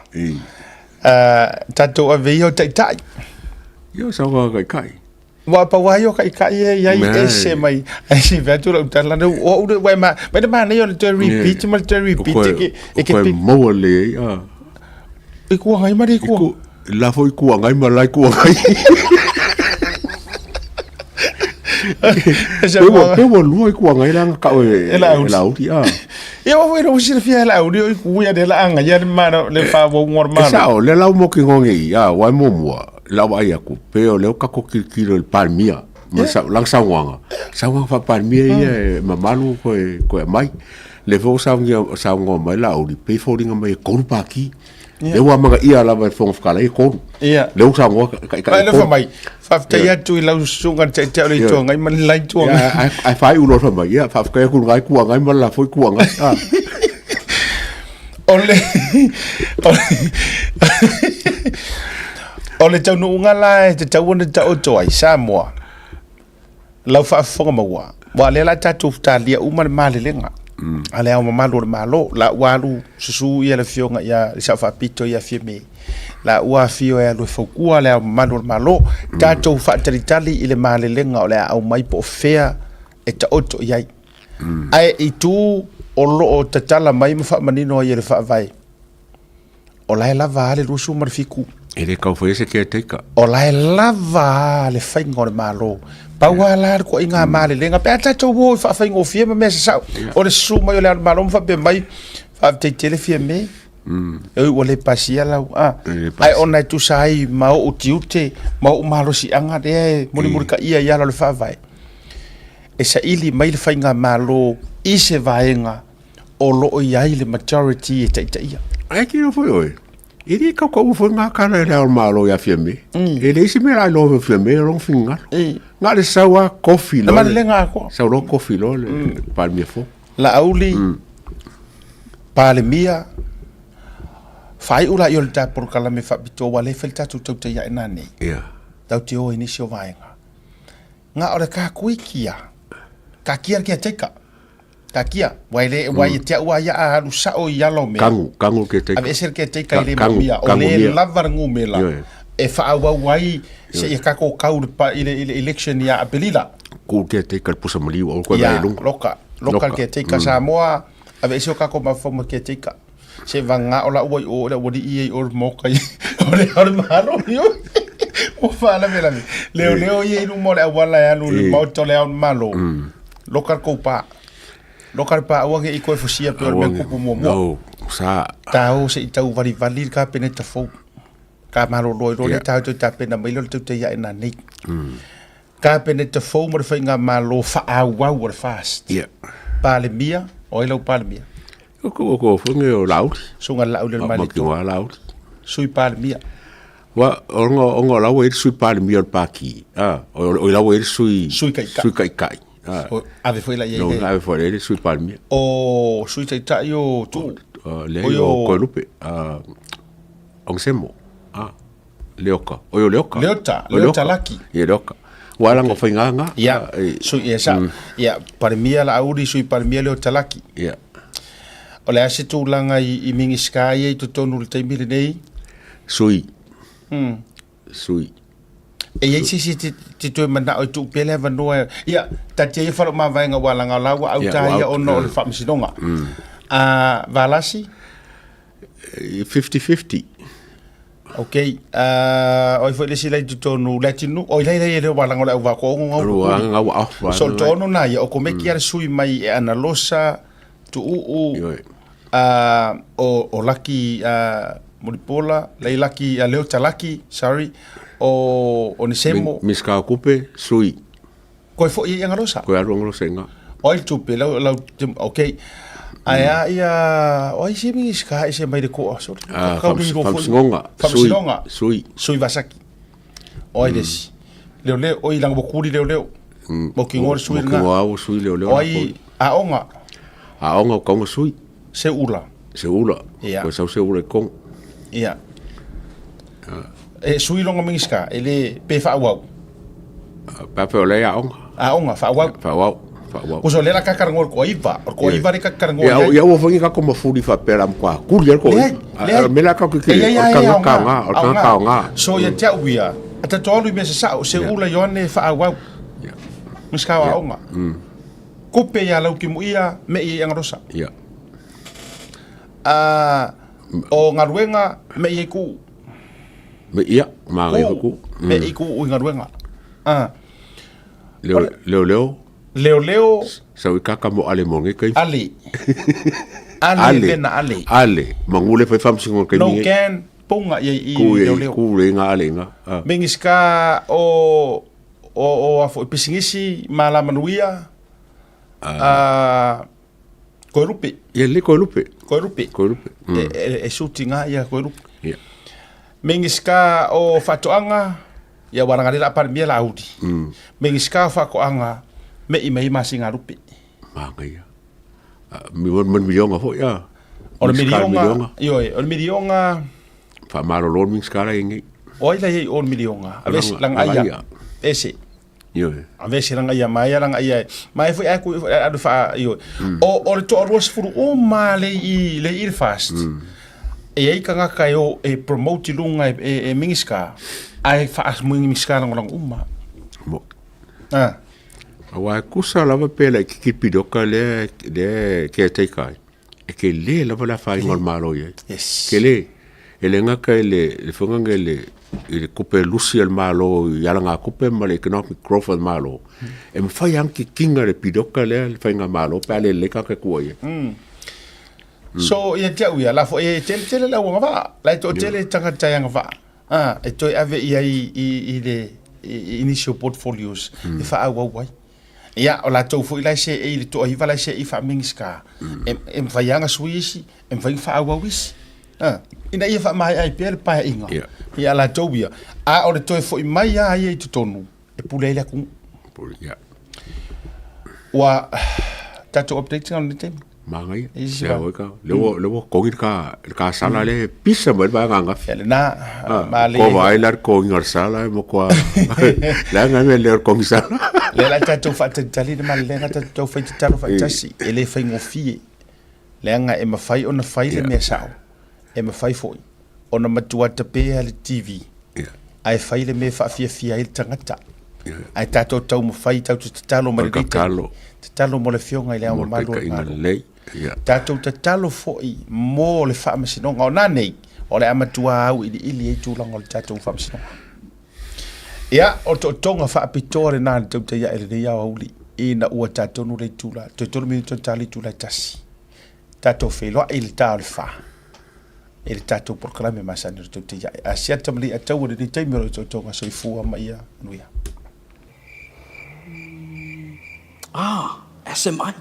Speaker 1: Tatou ave ia o taitai.
Speaker 3: Ia o saunoaga taitai.
Speaker 1: Ua pau lava ia o taitai e i ai ese mai. Ai si fai atu lau tala, o au le, ua ma, mai le manaia o le toe repeat ma le toe repeat e ke, e ke
Speaker 3: Koe maua lelei ai, a.
Speaker 1: I kua ngai ma le kua.
Speaker 3: La foi kua ngai ma lai kua ngai. Pe ua lua i kua ngai la nga kau e, e la uri, a.
Speaker 1: Ia ua foi ua silafia e Laauli o i ku ia le laaga ia le malo le faauauga o le
Speaker 3: Malo. E sao, lea la ua mautinoa nei, a, aua e muamua, i lau vaai atu, pei o lea ua tatou tilotilo i le Palemia ma lana saunoaga, saunoaga faa-Palemia ia e mamalu toe aumai. O lea foi ua saunoa mai Laauli, pei e foliga mai e 3 Pati. Lea ua amanaia lava e le Fofoga Fetalai e 3. Lea ua saunoa Taitai e 3.
Speaker 1: Fai mai, faafetai atu i lau susuga i le Taitai o le Itu Agai ma le la Itu
Speaker 3: Agai. Ae faaiu loa fai mai, ia faafetai atu i lena Itu Agai ma le la foi Itu Agai.
Speaker 1: O le taunuuga la e tatau ona taoto ai Samoa, lau faafofoga maua, aua o lea la tatou talia uma le malelega a le Ao Mamalu o le Malo, la ua alu susu ia le afioga ia le Sao Faapito ia Fiame, la ua afio e alu e fautua le Ao Mamalu o le Malo, tatou faatalitali i le malelega o le a aumai po o fea e taoto i ai. Ae i itu o lo o tatala mai ma faamanino ai e le Faavae, o la e lava a le 27.
Speaker 3: E le tau faia se caretaker.
Speaker 1: O la e lava a le faiga o le Malo. Pau lava la le toaiga malelega pe a tatou o e faafaigofie ma mea sasao. O le susu mai o le Ao o le Malo ma faapea mai, faafetai tele Fiame. E ui ua le pasia lau, a, ae ona e tusa ai ma ou tiute ma ou malosiaga lea e mulimulitaia i ala o le Faavae, e saili mai le faigamalo i se vaega o lo o i ai le majority e taitaia.
Speaker 3: Ae tino foi oe, e le tautaua foi ngā tala e le Ao o le Malo ia Fiame. E leai se mea la iloa e Fiame o lona finagalo. Na o le sau lava tofi
Speaker 1: loa. Le malelega atoa.
Speaker 3: Sau loa tofi loa le Palemia fou.
Speaker 1: Laauli, Palemia, faaiu laia o le ta polokalame faapitoa ua le fai le tatou tautai ae nanei. Tatou te o i nisi o vaega. Na o le kakuiki lava. Kakia le caretaker. Taatia, ua e le, ua ia te au a ia a alu sao i ala o mea.
Speaker 3: Kagu, kagu le caretaker.
Speaker 1: Aveese le caretaker i le manaomia, o le lava le numera e faaauau ai seia tatou tau i le election ia Aperila.
Speaker 3: Ku le caretaker i le pusa maliu aua koe vaai i luga.
Speaker 1: Loka, loka le caretaker Samoa, aveese o tatou mafaufau ma caretaker. Se vagana o la ua i o le aualii ia i o i le maota ia, o le Ao o le Malo i o. Ua faalavelave. Leoleo ia i luma o le auala e alu i le maota o le Ao o le Malo. Loka le kou pā. Loka le pā, aua ne i toe fusia pei o le mea na tupu muamua.
Speaker 3: No, sa.
Speaker 1: Ta o se i tau valivali le Kapeneta fou. Ka malolo ai loa lea tatou te tapena mai lea o le tautai ae nanei. Kapeneta fou ma le faigamalo faaauau o le FAST.
Speaker 3: Yeah.
Speaker 1: Palemia, o ai lau Palemia?
Speaker 3: O ko ko foi o Laauli.
Speaker 1: Susuga Laauli o le Malietoa.
Speaker 3: Mautinoa Laauli.
Speaker 1: Sui Palemia.
Speaker 3: Wa ona ona la ua i le Sui Palemia o le Pati. Ah, o la ua i le Sui
Speaker 1: Sui Taitai.
Speaker 3: Sui Taitai. Ah.
Speaker 1: O, ave foi la i ai.
Speaker 3: No, ave foi la i le Sui Palemia.
Speaker 1: O Sui Taitai o Tuuu.
Speaker 3: Le o Koelupe. Ah, Onesemo. Ah. Leoka. Oi o Leoka.
Speaker 1: Leota, Leota Laki.
Speaker 3: Ia Leoka. Ua ala ngo whainga ngā.
Speaker 1: Ia, sui, ia, sa, ia, Palemia Laauli, Sui Palemia Leota Laki.
Speaker 3: Ia.
Speaker 1: O le a se tulaga i Minisita ia i totonu i le taimi lenei?
Speaker 3: Sui. Sui.
Speaker 1: E i ai se isi e te toe manao e tuu pea le avanoa. Ia, taatia ia Faleomavaega ua laga o la ua auta ia ona o le faamasinoga. Valasi?
Speaker 3: 50-50.
Speaker 1: Ok, uh, oi foi le isi la i totonu, le atinu, oi lai lai e leo wālanga o le au vākoa o ngau
Speaker 3: Rua ngau off.
Speaker 1: So tono nā ia, o komeki mm. sui mai e Analosa, Tuuu, uh, o, o Laki uh, Mulipola, lai Laki, uh, Leo Talaki, sorry, o, o Nisemo.
Speaker 3: Miss Kupe, sui.
Speaker 1: Koe foi i Analosa?
Speaker 3: Koe alu Analosa i ngā.
Speaker 1: O ai tupe, lau, lau, ok. Ae a ia, o ai se mingi ska e se mai le koa, sorry.
Speaker 3: Ah, Faamasinonga.
Speaker 1: Faamasinonga.
Speaker 3: Sui.
Speaker 1: Sui Vasaki. O ai le isi? Leoleo, oi leaga ua kuli leoleo. Mautinoa le sui lena.
Speaker 3: Mautinoa ua sui leoleo.
Speaker 1: O ai aoga?
Speaker 3: Aoga o kaunga sui.
Speaker 1: Seuula.
Speaker 3: Seuula.
Speaker 1: Ia.
Speaker 3: Koe sau seuula i Kongo.
Speaker 1: Ia. E sui longa Minista, e le pe faaauau.
Speaker 3: Pe a o lea aoga.
Speaker 1: Aoga, faaauau.
Speaker 3: Faaauau. Faaauau.
Speaker 1: Kuso le la kakarangoa le toaiva, o le toaiva le kakarangoa
Speaker 3: i ai. Ia ua foi kako mafuli faapea la matua kuli ai le toaiva. O le mea la kako kele, o le tagata aoga, o le tagata aoga.
Speaker 1: So ia te au ia, a tatou alu i mea sasao, Seuula Ioane faaauau. Minista o Aoga. Kupe ia Laukimuia me i Agarosa.
Speaker 3: Ia.
Speaker 1: O galuega me i ku.
Speaker 3: Me ia, magai foi ku.
Speaker 1: Me i ku i galuega.
Speaker 3: Leo leo leo.
Speaker 1: Leo leo.
Speaker 3: Sau i kaka mo ale mo nge kai.
Speaker 1: Ale. Ale mena ale.
Speaker 3: Ale, mangule fai famsingo kai
Speaker 1: No can punga ia i leo leo.
Speaker 3: Ku le nga ale nga.
Speaker 1: Mingiska o o o a foi pisingisi malamanuia. A Koerupe.
Speaker 3: Ia le Koerupe.
Speaker 1: Koerupe.
Speaker 3: Koerupe.
Speaker 1: E, e, e suti ngā ia Koerupe.
Speaker 3: Ia.
Speaker 1: Mingiska o Whatoanga, ia waranga le la parimia la auri. Mingiska o Whakoanga, me i mei masi ngā rupe.
Speaker 3: Māngai ia. Mi wan man milionga foi ia.
Speaker 1: O le milionga, ioe, o le milionga.
Speaker 3: Wha malo mingiska la ingi.
Speaker 1: O ai la iei o le milionga. Avesi langa ia. Ese.
Speaker 3: Ioe.
Speaker 1: Avesi langa ia mai langa ia. Mai foi ai ku alu fa ioe. O o le toa 20 o ma le i le i le fast. E ai kangaka e o e promote lunga e e, e mingiska. Ai fa as mingiska langa langa uma.
Speaker 3: Mo.
Speaker 1: Ah.
Speaker 3: Aua e kusa lava pe la ki pidoka le le ke te kai. E ke le lava la fa ingol malo ye.
Speaker 1: Yes.
Speaker 3: Ke le e le ngaka e le le fanga le i le kupe lusi al malo i ala ngā kupe ma le economic growth al malo. E mawhai ang ki kinga le pidoka le le whainga malo pe ale le ka ke kua ia.
Speaker 1: So ia te au ia la fo e tele tele la uanga va. La e to tele tangata ia va. Ah, e toe ave ia i i i le i initial portfolios e fa au au ai. Ia o la tou foi lai se e i le toa hiva lai se i fa mingiska. E e mwhai sui isi, e mwhai fa au au isi. Ah, ina ia fa mai ai pea le pae inga. Ia la tou ia. A o le toe foi mai ia ia i totonu. E pule ai le aku.
Speaker 3: Ia.
Speaker 1: Ua tatou update ngā le taimi.
Speaker 3: Māngai.
Speaker 1: Isi
Speaker 3: Le
Speaker 1: ba.
Speaker 3: oi ka. Le ua le ua kongi ka le ka sala le pisa mai ba nganga.
Speaker 1: Ia le nā, ma le
Speaker 3: Ko vai la kongi ngar sala mo kwa. La nga me le kongi sala.
Speaker 1: Le la tatou faatalitali le malelega tatou fai tatalo faatasi e le faigofie. Leaga e mafai ona fai le mea sao. E mafai foi ona matua tapea le TV. Ae fai le mea faafiafia ai le tagata. Ae tatou taumafai tatou tatalo mai lenei taimi. Tatalo mo le Afioga i le Ao Mamalu o le Malo. Tatou tatalo foi mo le faamasinoga. O nanei, o le a matua auiliili ai tulaga o le tatou faamasinoga. Ia, o le tootoga faapitoa lena i le tautai ae lenei aoauli ina ua tatonu le itula, toe 3 minute ona ta le itula e tasi. Tatou feiloai i le ta o le 4 i le tatou polokalame masani o le tautai ae. Asiata ma Leiataua i lenei taimi o le tootoga soifua ma ia manuia.
Speaker 11: Ah, SMI.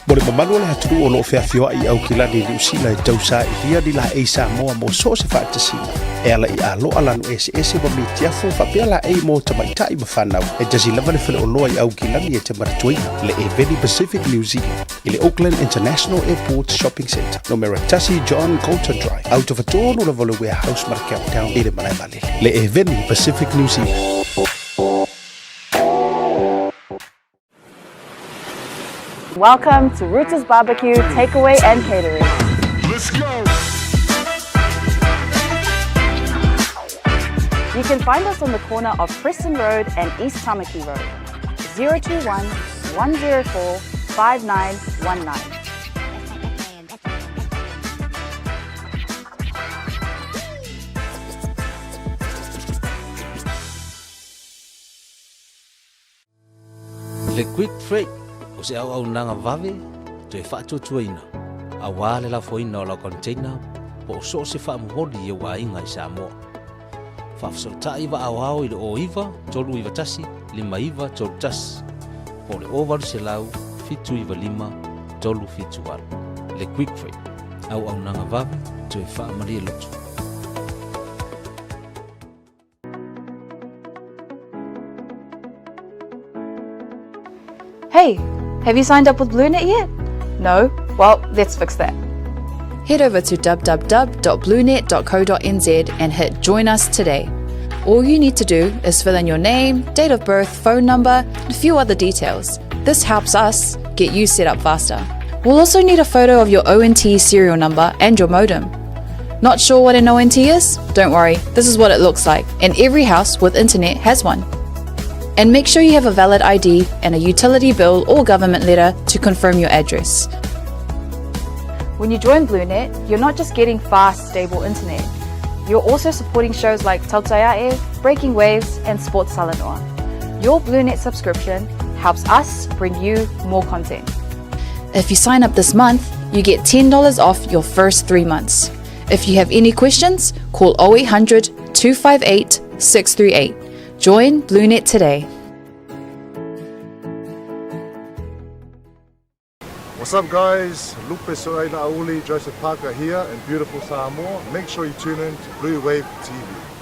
Speaker 1: Mo le mamalu o le atunuu o lo o feafioai i Aukilani i Niu Sila e tausailia ni laei Samoa mo so o se faatasiga e ala i aloa lanu eseese ma mitiafu faapea laei mo tamaitai ma fanau e tasi lava le faleoloa i Aukilani e te manatuaina le Eveni Pacific New Zealand i le Auckland International Airport Shopping Centre, numera 1 John Colton Drive, autofatonu lava o le Warehouse ma le Countdown i le malae vaalele. Le Eveni Pacific New Zealand.
Speaker 6: Welcome to Rooters Barbecue Takeaway and Catering.
Speaker 12: Let's go!
Speaker 6: You can find us on the corner of Preston Road and East Tamaki Road. 021 104 5919.
Speaker 4: Le Quick Freight o se auaunaga vave toe faatuatuaina aua le lafoina o lau container po o so o se faamomoli i ou aiga i Samoa. Faafesootai vaaoao i le 09 391 5931 po o le 0800 795 378. Le Quick Freight, auaunaga vave toe faamalie loto.
Speaker 6: Hey, have you signed up with BlueNet yet? No? Well, let's fix that.
Speaker 8: Head over to www.bluenet.co.nz and hit Join Us Today. All you need to do is fill in your name, date of birth, phone number, and a few other details. This helps us get you set up faster. We'll also need a photo of your ONT serial number and your modem. Not sure what an ONT is? Don't worry, this is what it looks like, and every house with internet has one. And make sure you have a valid ID and a utility bill or government letter to confirm your address.
Speaker 6: When you join BlueNet, you're not just getting fast, stable internet. You're also supporting shows like Tautaiae, Breaking Waves, and Sports Salanoa. Your BlueNet subscription helps us bring you more content.
Speaker 8: If you sign up this month, you get $10 off your first three months. If you have any questions, call 0800 258 638. Join BlueNet today.
Speaker 12: What's up guys, Lupe Soaila Auli, Joseph Parker here in beautiful Samoa. Make sure you tune in to Blue Wave TV.